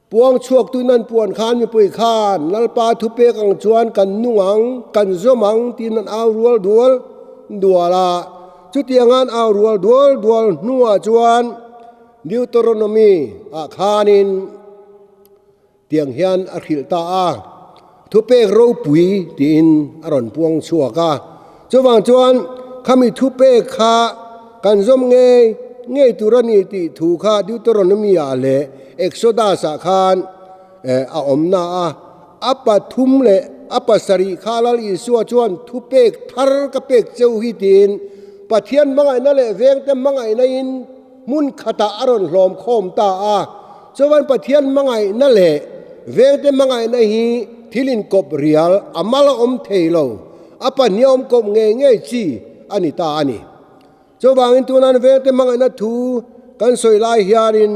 Puang chhuak tuin an puan khan mipui khan Lalpa thupek ang chuan kan nung ang, kan zawm ang tiin an au rual dual dual a. Chutianga an au rual dual dual hnuah chuan Deuteronomy ah khanin tiang hian a hrilh ta a, Thupek ropui tiin a rawn puang chhuak a. Chuvang chuan khami thupek kha kan zawm ngei ngei tur a ni tih thu kha Deuteronomy-ah leh Exodus-ah khan a awm na a. A pathum leh a pasarih kha Lal Isua chuan thupek thar ka pek cheu hi tiin Pathian hmangaihna leh vengte hmangaihna-in hmun khatah a rawn hlawm khawm ta a. Chuan Pathian hmangaihna leh vengte hmangaihna hi thil inkawp rial a mal a awm thei lo, a pahnih a awm kawp ngei ngei chi a ni ta a ni. Chuvangin tunan vengte hmangaihna thu kan sawi lai hianin.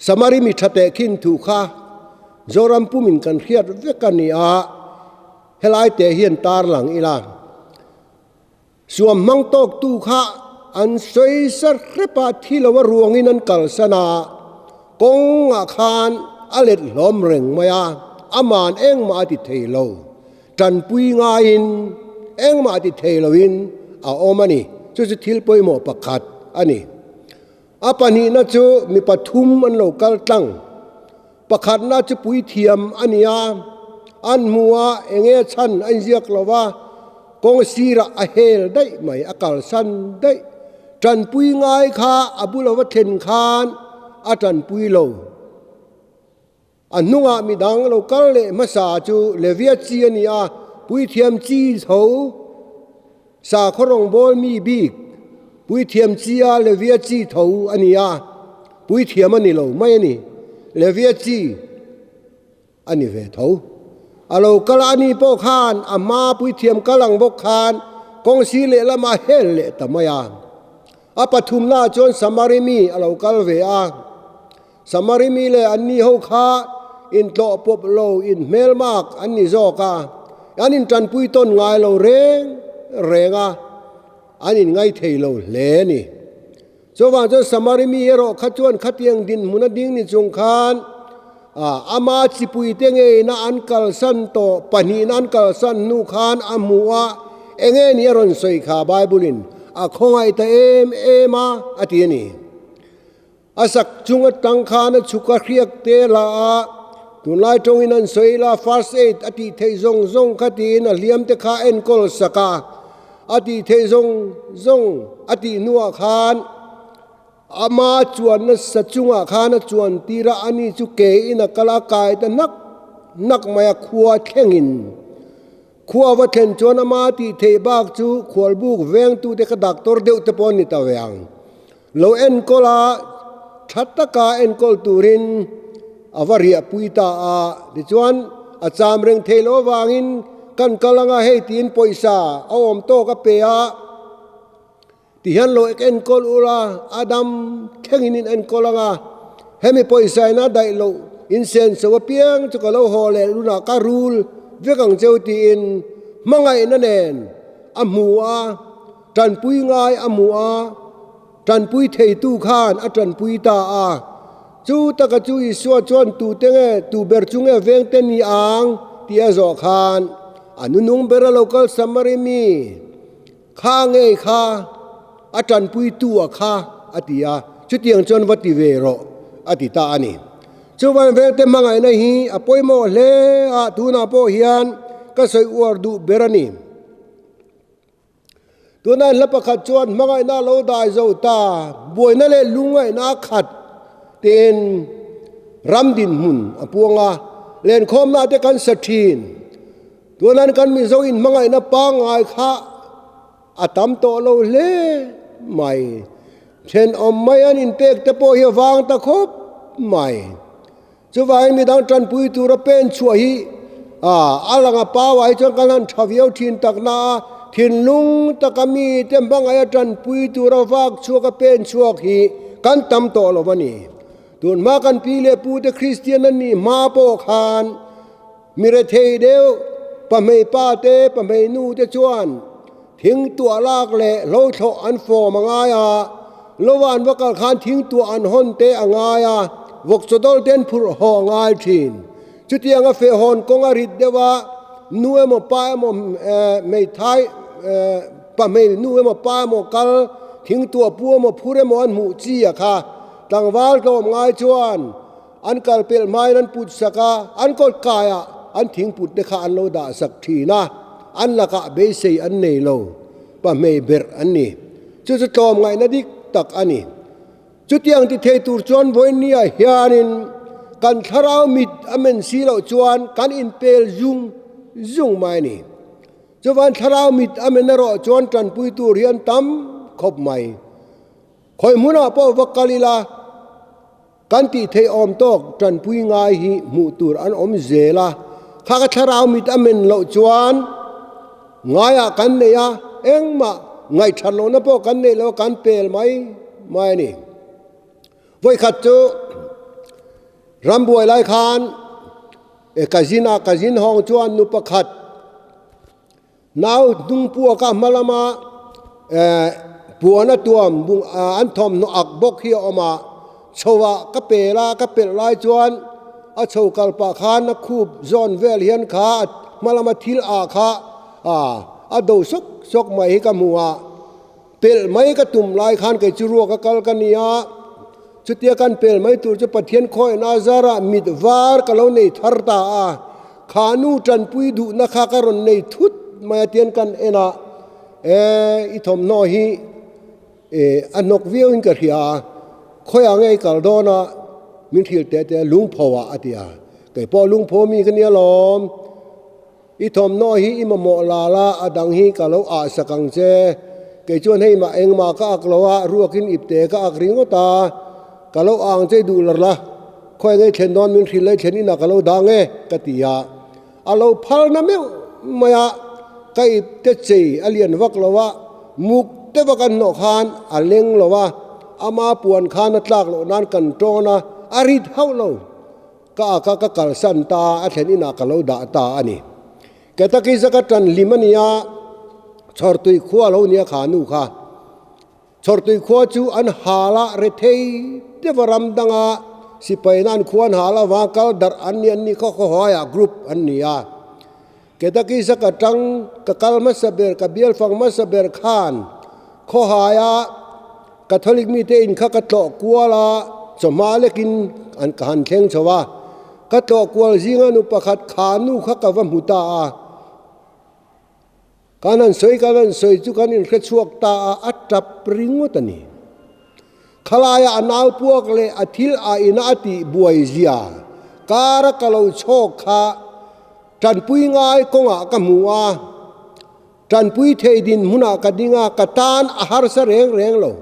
Samari mi tha tehkhin thu kha Zoram pumin kan hriat vek a ni a, helai te hian tarlang ila. Suam hmang tawktu kha an sawi sa hrep a, thi lo a ruangin an kalsan a, kawngah khan a let hlawm reng mai a, aman engmah a ti thei lo. Tanpui ngaiin engmah a ti thei loin a awm a ni. Chu chu thil pawimawh pakhat a ni. A pahnihna chu mi pathum an lo kal tlang. Pakhatna chu puithiam a ni a, an hmu a, eng nge chhan a inziak lo va, kawng sirah a hel daih mai, a kalsan daih. Tanpui ngai kha a bula va thlen khan a tanpui lo. A hnungah midang lo kal leh hmasa chu Levia chi a ni a, puithiam chi tho, sakhaw rawngbâwl mi bik, puithiam chi a Levia chi tho a ni a, puithiam a ni lo mai a ni, Levia chi a ni ve tho. A lo kal a ni pawh khan a hma puithiam kal ang bawk khan kawng sir lehlam a hel leh ta mai a. A pathumnaah chuan Samari mi a lo kal ve a. Samari mi leh anni ho kha intlawh pawp lo inhmelmak an ni zawk a, an intanpui tawn ngai lo reng reng a, an inngai thei lo hle a ni. Chuvang chuan Samari mi erawh kha chuan khatiang dinhmun a ding ni chung khan ama chipuite ngeina an kalsan tawh pahnihna an kalsan hnu khan a hmu a, enge ni a rawn sawi kha Bible-in a khawngaih ta em em a, a ti a ni. A sak chung atang khan a chhuk a hriak te la a, tunlai tawngin an sawi la first aid a tih theih zawng zawng kha tiin a hliam te kha enkawl sak a, a tih theih zawng zawng a tih hnuah khan ama chuanna sa chungah khan a chuan tir a, ani chu ke in a kal a kai ta hnak hnak mai a khua thlengin khua va thlen chuan ama tih theih bak chu khualbuk vengtute kha doctor deuh te pawh an ni ta ve ang. Lo enkawl a, tha taka enkawl turin a va riahpui ta a, tichuan a cham reng thei loh avangin kan kal anga hei tiin pawisa a awm tawk a pe a, tihian lo enkawl ula a dam thlengin in enkawl anga hemi pawisa in a daih loh in senso apiang chu ka lo haw leh lunah ka rul vek ang cheu tiin hmangaihna nen a hmu a. Tanpui ngai a hmu a, tanpui theitu khan a tanpui ta a. Chu taka chu Isua chuan tute nge, tu ber chu nge vengte ni ang tih a zawh khan, a nunung ber a lo kal Samari mi kha ngei kha a tanpuitu a kha a ti a, chutiang chuan va ti ve rawh a ti ta a ni. Chuvan vengte hmangaihna hi a pawimawh hle a, tunah pawh hian ka sawi uar duh ber a ni. Tunah hla pakhat chuan hmangaihna lo dai zo ta, buaina leh lungngaihna a khat tiin ram dinhmun a puang a, lenkhawmna te kan sa thin. Tunah kan Mizo in hmangaihna pangngai kha a tam tawh lo hle mai. Thenawm mai an inpek te pawh hi a vang ta khawp mai. Chuvangin midang tanpui tura pen chhuah hi a lang a pau ah hi chuan kan han tha viau thin tak na a, thinlung taka mite hmangaih a tanpui tura vak chhuak a pen chhuak hi kan tam tawh lo a ni. Tun hma kan pi leh pu te Kristian an nih hma pawh khan mi rethei deuh pahmei pa te pahmei nu te chuan thing tuah lak leh hlothlawh an fawm a ngai a, Lovan va kal khan thing tuah an hawn te a ngai a, vawk chawdawlh te an phurh haw a ngai thin. Chutianga fehhawn kawng a rit deuh a, nu emaw pa emaw hmeithai pa hmei nu emaw pa emaw kal thing tuah pu emaw phur emaw an hmuh chi a kha. Tlangval tlawm ngai chuan an kal pelh hmain an put sak a, an kawt kaiah an thingput te kha an lo dah sak thin a, an lakah beisei an nei lo, pa hmei berh an ni. Chu chu tlawm ngaihna dik tak a ni. Chutiang ti thei tur chuan vawinia hianin kan thlarau mit a men si loh chuan kan inpel zung zung mai a ni. Chuvan thlarau mit a men erawh chuan tanpui tur hi an tam khawp mai. Khawi hmunah pawh va kal ila kan tih theih awm tawk tanpui ngai hi hmuh tur an awm zel a, kha ka thlarau mit a men loh chuan ngaiah kan nei a, engmah ngaihthat lohna pawh kan neih loh a kan pel mai mai a ni. Vawikhat chu. Rambuai lai khan e ka zin a, ka zin hawng chuan nu pakhat nau hnung puaka hma lama puan a tuam an thawmhnaw ak bawk hi a awm a, chho ah ka pel a, ka pelh lai chuan a chho kal pah khan a khup zawn vel hian kha hma lama thil ah kha a do sawk sawk mai hi ka hmu a. Pelh mai ka tum lai khan kei chu ruak a kal ka ni a, chutia kan pel mai tur chu Pathian khawihna zarah mit var ka lo nei thar ta a, kha nu tanpui duhna kha ka rawn nei thut mai a tian kan en a, e i thawmhnaw hi e a hnawk viau in ka hria a, khawiah nge i kal dawn a min hrilh teh teh a lungpho ah a ti a, kei pawh lungpho mi ka nia lawm. I thawmhnaw hi i mamawh lal a, a dang hi ka lo ah sak ang che. Kei chuan hei mah engmah ka ak lo a, ruakin ipte ka ak ringawt a, ka lo ah ang che i duh lar la, khawi ngei thlen dawn min hrilh lai thlen inah ka lo dang e, ka ti a. A lo phal na meuh mai a, ka ipte chei a lian vak lo a, muk te vak an hnawh khan a leng lo a, ama puan khan a tlak loh nan kan tawn a, a rit hauh lo. Ka ak a, ka kalsan ta a, a thlen inah ka lo dah ta a ni. Ketakisa ka tan hlim a nia, Chhawrtui khua lo nia kha nu kha. Chhawrtui khua chu an hal a, rethei deuh a ram danga sipaina an khua an hal avanga kal darh an ni, an ni khaw khawhaiah group an ni a. Ketakisa ka tang, ka kal hmasa ber, ka bial fang hmasa ber khan khawhaia Catholic mite in kha ka tlawh kual a, chawhma lekin an ka han thleng chho a. Ka tlawh kual zinga nu pakhat kha nu kha ka va hmu ta a. Kan han sawi kan han sawi chu kan inhre chhuak ta a, a tap ringawt a ni. Khalaia a nau puak leh a thil ah ina a tih buai zia kara ka lo chhawk kha tanpui ngai kawngah ka hmu a. Tanpui thei dinhmunah ka ding a, ka tan a harsa reng reng lo.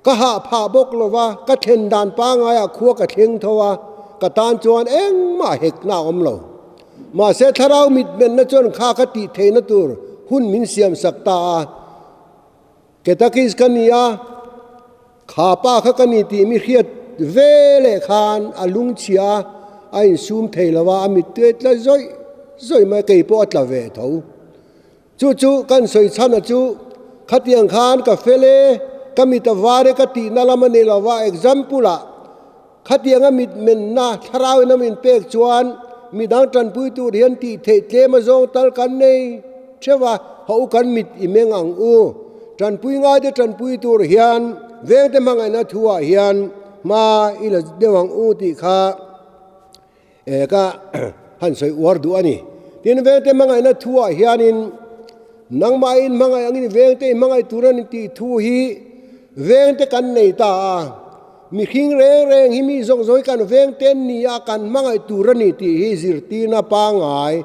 Ka hah phah bawk lo va, ka thlen dan pangaiah khua ka thleng tho a, ka tan chuan engmah hekna a awm lo. Mahse thlarau mitmenna chuan kha ka tih theihna tur hun min siamsak ta a. Ketakis ka ni a, kha pa kha ka ni tih mi hriat ve leh khan a lungchhia a, a insum thei lo a, a mittui a tla zawih zawih mai, kei pawh a tla ve tho. Chu chu kan sawi chhan a chu, khatiang khan ka fel e, ka mit a var e ka tihna lam a ni lo va, example ah khatianga mit menna thlarau in a min pek chuan midang tanpui tur hian tih theih tlem a zawng tal kan nei theuh a, haw u kan mit i meng ang u. Tanpui ngaite tanpui tur hian vengte hmangaihna thuah hian hma i la deuh ang u tih kha ka han sawi uar duh a ni. Tin, vengte hmangaihna thuah hianin nangmahin hmangaih angin vengte i hmangaih tur a ni tih thu hi vengte kan nei ta a. Mihring reng reng hi mi zawng zawng hi kan veng ten ni a, kan hmangaih tur a ni tih hi zirtirna pangngai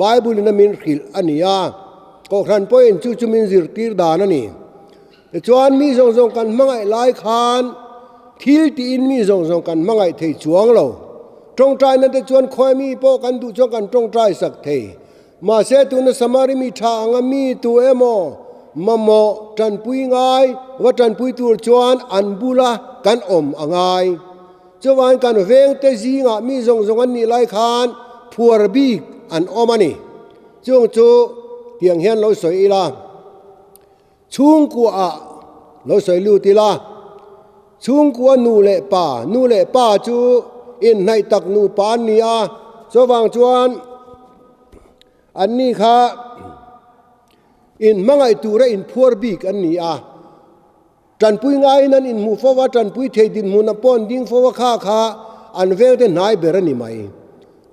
Bible in a min hrilh a ni a. Kohhran pawhin chu chu min zirtir dan a ni. Tichuan mi zawng zawng kan hmangaih lai khan thil tiin mi zawng zawng kan hmangaih thei chuang lo. Tawngtaina te chuan khawi mi pawh kan duh chuan kan tawngtai sak thei. Mahse tuna Samari mi tha anga mi tu emaw mamawh tanpui ngai va tanpui tur chuan an bula kan awm a ngai. Chuvain kan vengte zingah mi zawng zawng an nih lai khan phuar bik an awm a ni. Chung chu tiang hian lo sawi ila. Chhungkua ah lo sawi lut ila, chhungkua nu leh pa, nu leh pa chu inhnaih tak nupa an ni a, chuvang chuan anni kha inhmangaih tura inphuar bik an ni a, tanpui ngaiin an inhmuh fo va, tanpui thei dinhmun pawh an ding fo va, kha kha an vengte hnai ber a ni mai.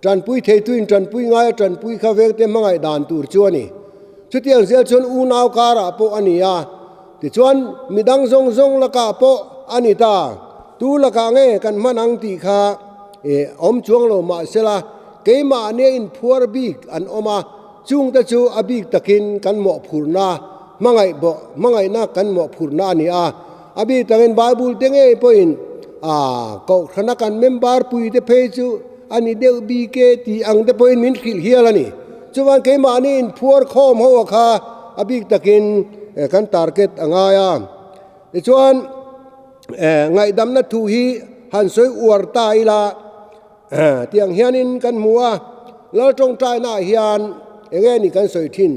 Tanpui theituin tanpui ngai a tanpui kha vengte hmangaih dan tur chu a ni. Chutiang zel chuan unau karah pawh a ni a, tichuan midang zawng zawng lakah pawh a ni ta. Tu lakah nge kan hman ang tih kha awm chuang lo mahsela keimahnia inphuar bik an awm a, chungte chu a bik takin kan mawhphurhna hmangaih bawh hmangaihna kan mawhphurhna a ni a. A bik takin Bible te ngei pawhin Kohhrana kan member puite phei chu a ni deuh bik e tih ang te pawhin min hrilh hial a ni. Chuan keimahni inphuar khawm ho a kha a bik takin kan target a ngai a. Tichuan ngaihdamna thu hi han sawi uar ta ila. Tiang hianin kan hmu a, Lal tawngtainaah hian enge ni kan sawi thin?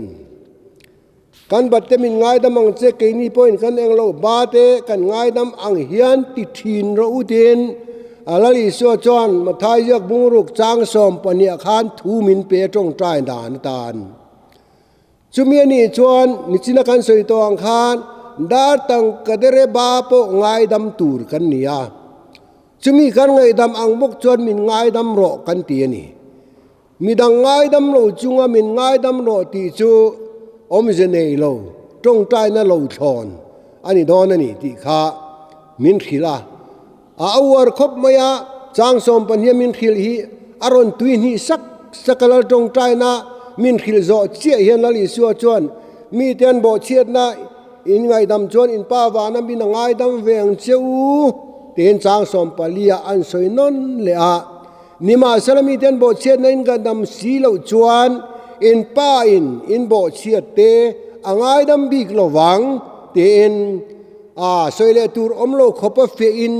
Kan batte min ngaidam ang che, keini pawhin kan eng lo ba te kan ngaidam ang hian ti thin rawh u tiin Lal Isua chuan Mathai ziak bungruk chang 12 ah khan thu min pe tawngtai dan atan. Chumi a nih chuan nichina kan sawi tawh ang khan dar tangka dere ba pawh ngaidam tur kan ni a. Chumi kan ngaihdam ang bawk chuan min ngaidam rawh kan ti a ni. Midang ngaidam lo chunga min ngaidam rawh tih chu awmze nei lo, tawngtaina lo thlawn a ni dawn a ni tih kha min hrilh a. A uar khawp mai a, chang 12 min hrilh hi a rawn tui hnih sak sak a lal tawngtaina min hrilh zawh chiah hian Lal Isua chuan mite an bawhchhiatna in ngaihdam chuan in pa vana min a ngaidam ve ang che u tiin chang 14 ah an sawi nawn leh a. Nimahsela mite an bawhchhiatna in ka dam si loh chuan in pa in in bawhchhiat te a ngaidam bik lo vang tiin a sawi leh tur awm lo khawp a fiah in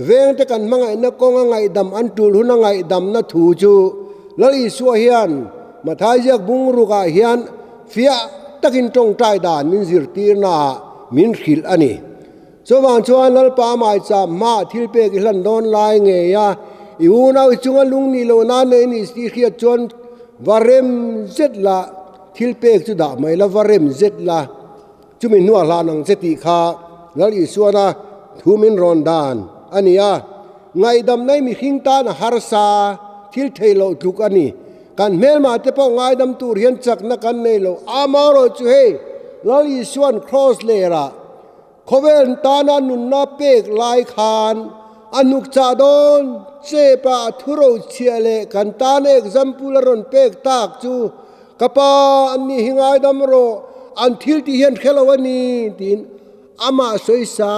veng te kan hmangaihna kawnga ngaihdam an tul huna ngaihdamna thu chu Lal Isua hian Mathai ziak bungruk ah hian fiah takin tawngtai dan min zirtirna ah min hrilh a ni. Chuvang chuan Lalpa maicham hmaah thil pek i hlan dawn lai ngei a, i unau i chunga lung nih loh nan nei ni tih hriat chuan va rem zet la, thil pek chu dah mai la, va rem zet la, chumi hnuah hlan ang che tih kha Lal Isuana thu min rawn dan a ni a. Ngaihdamna i mihring tan a harsa thil thei loh tluk a ni. Kan hmelmah te pawh ngaidam tur hian chakna kan nei lo. Amaherawhchu chu hei Lal Isuan Kraws lerah Khawvel tana nunna pek lai khan a hnuk chah dawn chep a, a thuro chhiah leh kan tana example a rawn pek tak chu ka pa an nih hi ngaidam rawh, an thil tih hian hre lo a ni tiin amah sawisa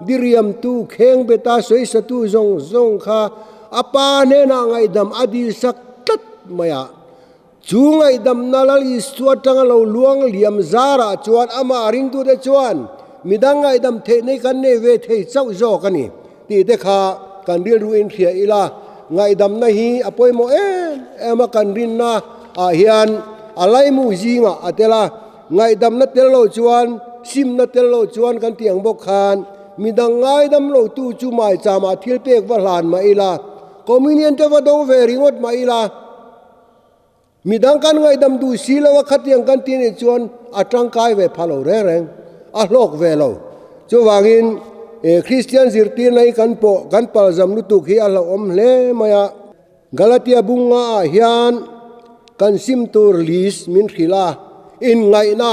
diriamtu khengbeta sawisatu zawng zawng kha a pa hnenah ngaihdam a dilsak tlat mai a. Chu ngaihdamna Lal Isua atanga lo luang liam zarah chuan amah ringtute chuan midang ngaihdam theih nei kan nei ve thei chauh zawk a ni tih te kha kan rilru in hria ila, ngaihdamna hi a pawimawh em em a, kan rinna ah hian a laimu zingah a tel a, ngaihdamna tel lo chuan simna tel lo chuan kan tih ang bawk khan midang ngaidam lo tu chu maicham ah thil pek va hlan mah ila, communion te va dawng ve ringawt mah ila. Midang kan ngaihdam duh si lo a khatiang kan ti anih chuan a tangkai ve pha lo reng reng, a hlawk ve lo. Chuvangin Kristian zirtirna hi kan pawh kan palzam lutuk hi a hlauhawm hle mai a. Galatia bunga ah hian kan sim tur list min hrilh a, inngaihna,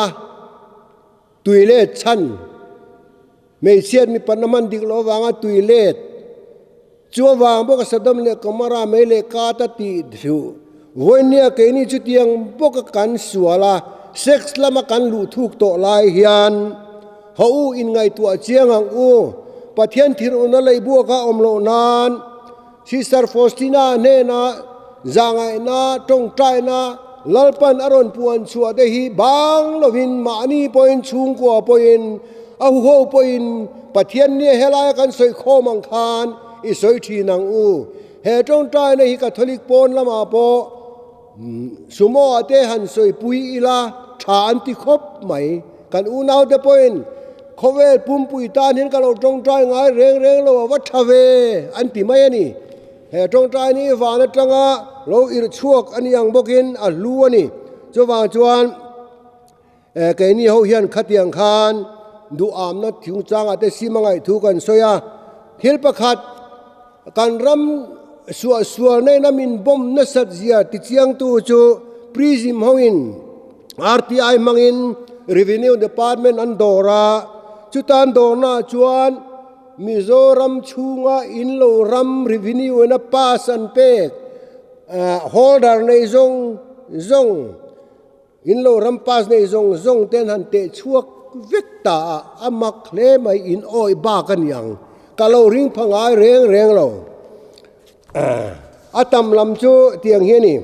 tui let chhan, Hmeichhiat mipat na hman dik loh avanga tui let chu avang bawka Sodom leh Gomorrah mei leh kat a tih thuh. Vawinia keini chutiang bawka kan sual a, sex lama kan luh thuk tawh lai hian haw u inngaihtuah chiang ang u. Pathian thiruna leibuaka awm loh nan Sister Faustina hnena zahngaihna, tawngtaina Lalpan a rawn puan chhuah te hi bang lovin mahni pawhin chhungkua pawhin a huho pawhin Pathian nia helaia kan sawi khawm ang khan i sawi thin ang u. He tawngtaina hi Catholic pawn lamah pawh sumo ah te han sawi pui ila tha an ti khawp mai. Kan unaute pawhin khawvel pumpui tan hian ka lo tawngtai ngai reng reng lo a va tha ve an ti mai a ni. He tawngtai ni van atanga lo irh chhuak a ni ang bawkin a hlu a ni. Chuvang chuan keini ho hian khatiang khan duhamna chungchangah te sim a ngaih thu kan sawi a. Thil pakhat kan ram suahsual nena min bawm nasat zia tichiangtu chu prism hoin RTI hmangin Revenue Department an dawr a, chutan dawrnaah chuan Mizoram chhunga in lo ram revenue ina pass an pek holder nei zawng zawng, in lo ram pass nei zawng zawng ten han teh chhuak vek ta a, a mak hle mai in awih bak a ni ang, ka lo ring pha ngai reng reng lo. A tam lam chu tiang hi a ni.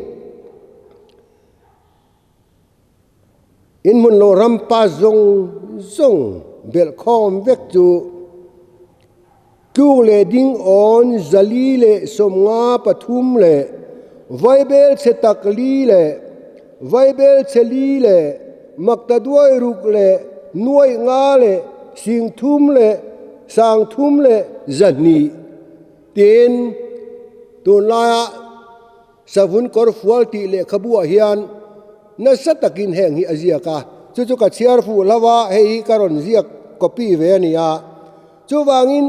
In hmun lo ram pa zawng zawng belh khawm vek chu. Tluk leh ding awn 453 leh vaibelchhe tak li leh vaibelchhe li leh maktaduai ruk leh nuaih nga leh singthum leh sangthum leh 200 tiin tunlaia Savun kawr fual tih lehkhabuah hian nasa takin heng hi a ziak a, chu chu ka chhiar fuh hlo a, hei hi ka rawn ziak copy ve a ni a. Chuvangin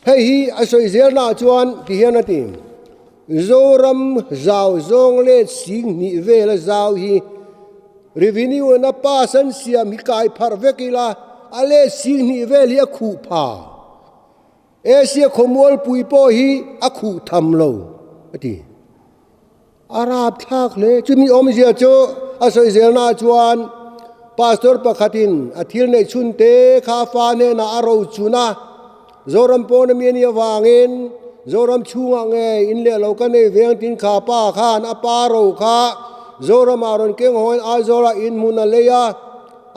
hei hi a sawi zelnaah chuan ti hian a ti, Zoram zau zawng let sing hnih vela zau hi revenue in a pass an siam hi kai pharh vek ila, a let sing hnih vel hi a khuh pha. Asia khawmualpui pawh hi a khuh tham lo, a ti. A rapthlak hle. Chumi awmzia chu a sawi zelnaah chuan pastor pakhatin a thil neih chhunte kha a fa hnenah a ro chun a, Zoram pawn ami a nih avangin Zoram chhungah nge in leh lo ka nei veng tin kha pa khan a pa ro kha Zoramah rawn keng hawiin Aizawlah in hmun a lei a,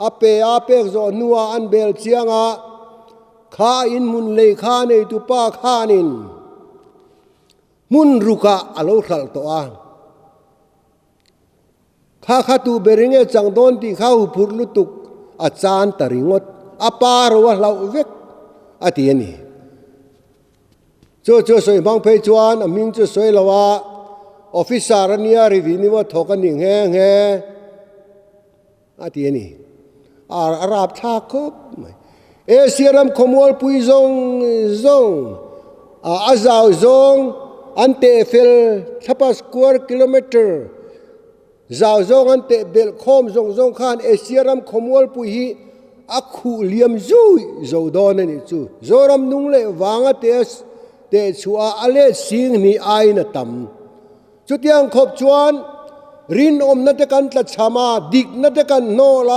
a pe a pek zawh hnuah an bel chiang a. Kha in hmun lei kha neitu pa khanin hmun rukah a lo hralh tawh a. Kha kha tu ber nge chang dawn tih kha huphurh lutuk a chan ta ringawt. A pa ro a hlauh vek a ti a ni. Chu chu sawi hmang phei chuan a hming chu sawi lo a, officer a nia revenue a thawk a ni nghe nghe. A ti a ni. A rap thlak khawp mai. Asia ram khawmualpui zawng zawng a zau zawng an teh fel thlapa square kilometre zau zawng an teh belh khawm zawng zawng khan Asia ram khawmualpui hi a khuh liam zui zo dawn a nih chu. Zoram nung leh vanga teh teh chhuah a let sing hnih aiin a tam. Chutiang khawp chuan rinawmna te kan tlachham a, dikna te kan hnawl a,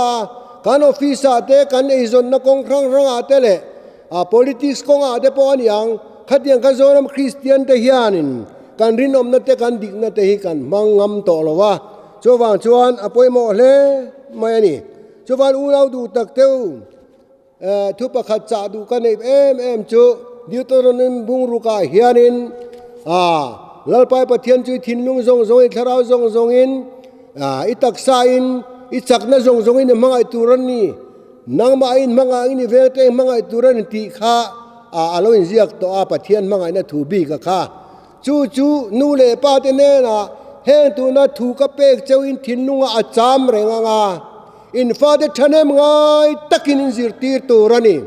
kan office ah te, kan eizawnna kawng hrang hrang ah te leh politics kawng ah te pawh a ni ang. Khatiang kha Zoram Kristian te hianin kan rinawmna te, kan dikna te hi kan hmang ngam tawh lo a, chuvang chuan a pawimawh hle mai a ni. Chuvan unau duh tak teu. Thu pakhat chah duh ka neih em em chu Deuteronomy bungrukah hianin Lalpai Pathian chu i thinlung zawng zawngin, i thlarau zawng zawngin, i taksain, i chakna zawng zawngin i hmangaih tur a ni. Nangmah in hmangaih i vengte i hmangaih tur a ni tih kha a lo inziak tawh a, Pathian hmangaihna thu bik a kha. Chu chu nu leh pa te hnenah heng tuna thu ka pek cheuhin thinlungah a cham reng ang a, in fate thahnem ngai takin in zirtir tur a ni.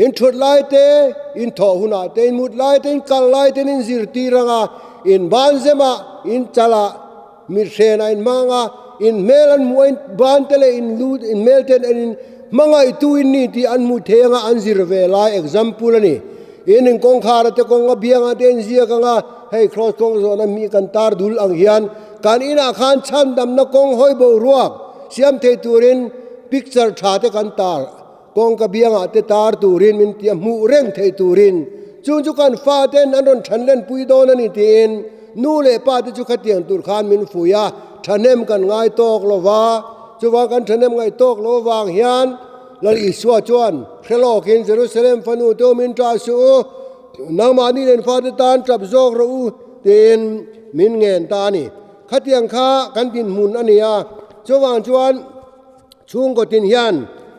In thut lai te, in thawh hunah te, in mut lai te, in kal lai ten in zirtir ang a, in ban zemah, in chalah, mithrena in hmang ang a, in hmel an hmuh a, in ban te leh in lu, in hmel ten en in hmangaihtu in ni tih an hmu thei ang a, an zir ve lai example a ni. In in kawngkhar a te kawng a biang a te in ziak ang a, hei cross kawng zawhna mi kan tar dul ang hian kan inah khan chhandamna kawng hawi boruak siam thei turin picture tha te kan tar kawngka biangah te tar turin min ti a hmuh reng thei turin chung chu kan fa ten an rawn than len pui dawn a ni tiin nu leh pa te chu khatiang tur khan min fui a, thahnem kan ngai tawk lo va, chuvang kan thahnem ngaih tawk lo avang hian Lal Isua chuan, Hre lawkin Jerusalem fanu te awmin ṭah suh u, nangmahni nen fate tan ṭap zawk rawh u, tiin min ngen ta a ni. Khatiang kha kan dinhmun a ni a, chuvang chuan chhungkaw tin hian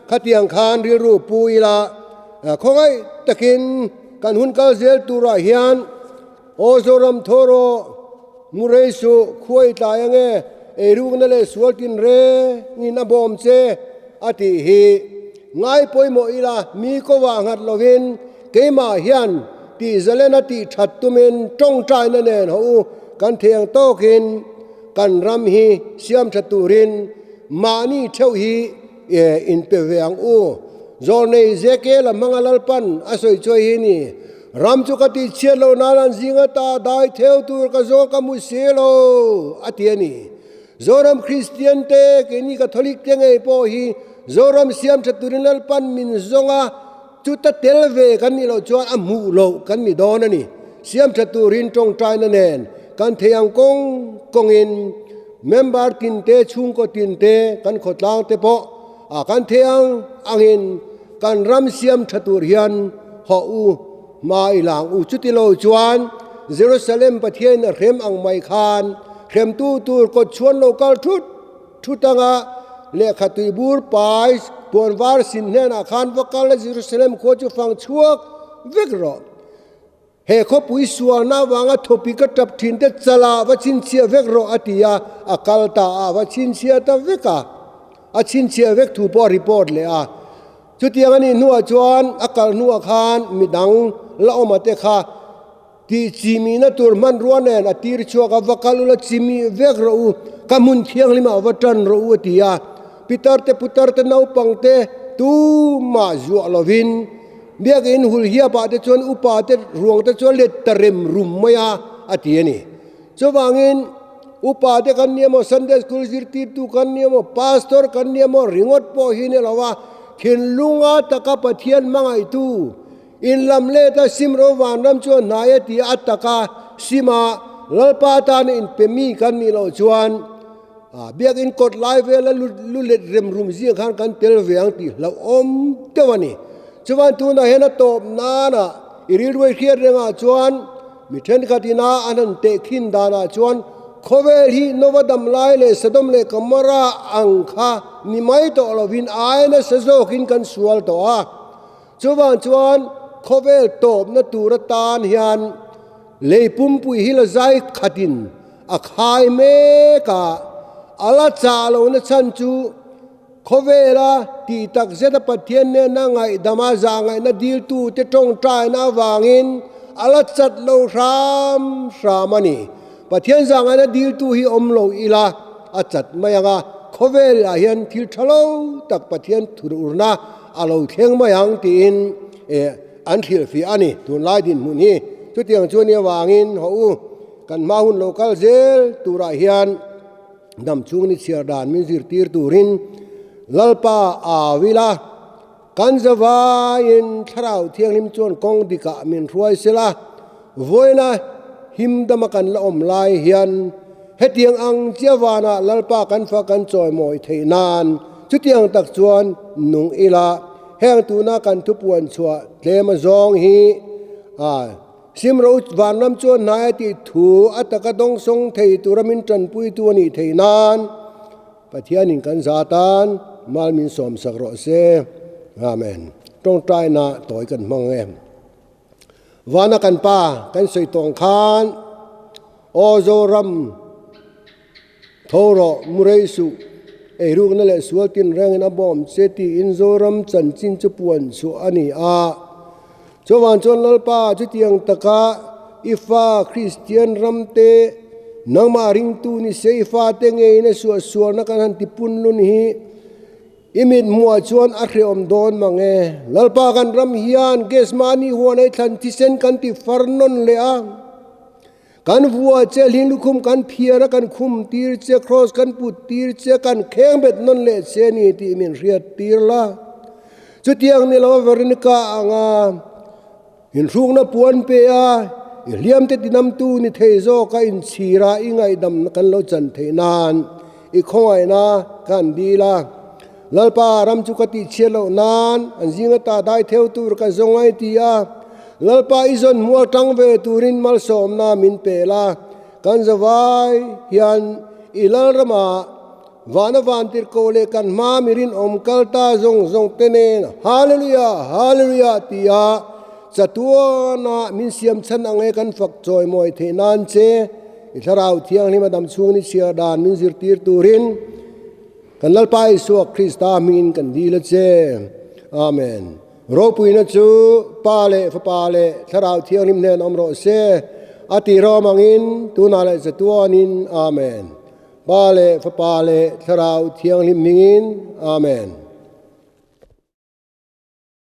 khatiang khan rilru pu ila, khawngaih takin kan hun kal zel turah hian Aw Zoram thaw rawh, mu rei suh, khuai tlai ange, eirukna leh sual tin rengin a bawm che, a tih hi. Ngai pawimawh ila mi kovah nghat lovin keimah hian tih zalena tih that tumin tawngtaina nen haw u, kan thei ang tawkin kan ram hi siam tha turin mahni theuh hi inpe ve ang u. Zawlnei Ezekiel-a hmanga Lalpan a sawi chuai hi ni. Ram chu ka tih chhiat loh nan an zing ata dai theu tur ka zawng ka hmu si lo, a ti a ni. Zoram Kristian te, keini Catholic te ngei pawh hi Zoram siam tha turin Lalpan min zawng a, chuta tel ve kan nih loh chuan a hmuh loh kan ni dawn a ni. Siam tha turin tawngtaina nen kan thei ang kawng kawngin member tinte, chhungkaw tinte, kan khawtlang te pawh a kan thei ang angin kan ram siam tha tur hian. Hawh u, hma i lang u. Chuti lo chuan Jerusalem Pathianin a hrem ang mai khan hremtu tur kawt chhuan lo kal thut thut anga lehkha tui bur pai puan var sin hnenah khan va kal a Jerusalem khua chu fang chhuak vek rawh. He khawpui sualna avanga thawpi ka tap thin te chalah va chhinchhiah vek rawh a ti a, a kal ta a, va chhinchhiah ta vek a, a chhinchhiah vek thu pawh a report leh a. Chutiang a nih hnuah chuan a kal hnuah khan midang la awma te kha tih chimihna tur hmanrua nen a tir chhuak a, va kal ula chimih vek rawh u, ka hmun thianghlimah va tan rawh u a ti a. Pitar te putar te naupang te tumah zuah lovin Biakinn hul hiapah te chuan upa te ruang te chuan let ta rem rum mai a, a ti a ni. Chuvangin upa te kan ni emaw, Sunday School zirtirtu kan ni emaw, Pastor kan ni emaw ringawt pawh hi ni lo a, thinlunga taka Pathian hmangaihtu inlam let a sim ro vanram chuan hnai a ti a, a taka sima Lalpa tana inpe mi kan nih loh chuan Biakinn kawt lai vela lu let rem rum zing khan kan tel ve ang tih hlauhawm deuh a ni. Chuvan tunah hian a tawp nana i rilruai hriat rengah chuan mi thenkhat ina an han teh khin danah chuan khawvel hi Nova dam lai leh Sodom leh Gomorra ang kha ni mai tawh lovin ai nasa zawkin kan sual tawh a. Chuvan chuan khawvel tawpna tur atan hian Lei pumpui hi la zai khatin a khai mek a, a la chah lohna chhan chu khawvela tih tak zeta Pathian nena ngaihdama zahngaihna diltute tawngtaina avangin a la chat lo hram hram a ni. Pathian zahngaihna diltu hi awm lo ila a chat mai ang a, khawvelah hian thil tha lo tak Pathian thururna a lo thleng mai ang tiin An hrilhfiah a ni, tunlai dinhmun hi. Chutiang chu nia vangin haw u, kan hma hun lo kal zel turah hian dam chhung ni chhiar dan min zirtir turin Lalpa au ila, kan zavaiin Thlarau Thianghlim chuan kawng dikah min hruai sela, vawiina him dama kan la awm lai hian hetiang ang chiah vanah Lalpa kan fa kan chawimawi theih nan chutiang tak chuan nung ila. Heng tuna kan thupuan chhuah tlem azawng hi a Simro vanram chuan hnai a tih thu a taka dawngsawng thei tura min tanpuitu a nih theih nan Pathianin kan za tan mal min sawmsak rawh se. Amen. Tawngtaina tawi kan hmang e. Vana kan pa kan sawi tawng khan Aw Zoram Tho rawh, mu rei suh. Eirukna leh sual tinrengin a bawm che tiin Zoram chanchin chu puan chhuah a ni a. Chuvang chuan Lalpa chutiang taka i fa Kristian ramte nangmah ringtu ni se i fate ngeiin a suahsualna kan han ti punlun hi i mit hmuah chuan a hrehawm dawn mang e. Lalpa kan ram hian Gethsemane huan ei thlan thisen kan ti far nawn leh a. Kan vua che, hling lukhum kan phiar a, kan khum tir che, kraws kan put tir che, kan kheng bet nawn leh che ni tih min hriat tir la. Chutiang ni lo Veronica anga inhrukna puan pe a, i hliam te tinamtu ni thei zawk a inchhir a, i ngaihdam kan lo chan theih nan i khawngaihna kan dil a. Lalpa ram chu ka tihchhiat loh nan an zinga ta dai theu tur ka zawng ai ti a, Lalpa i zawn hmual tang ve turin malsawmna min pe la, kan zavai hian i Lalramah vana vantirhkoh leh kan hma mi rinawm kal ta zawng zawng te nen Hallelujah, Hallelujah tia chatuana min siam chhan ang e kan fak chawimawi theih nan che i Thlarau Thianghlim a dam chhung ni chhiar dan min zirtir turin Kan Lalpa Isua Krista hmingin kan dil a che. Amen. Ropuina chu Pa leh Fapa leh Thlarau Thianghlim hnen awm rawh se. A ti rawm angin tunah leh chatuanin. Amen. Pa leh Fapa leh Thlarau Thianghlim hmingin. Amen.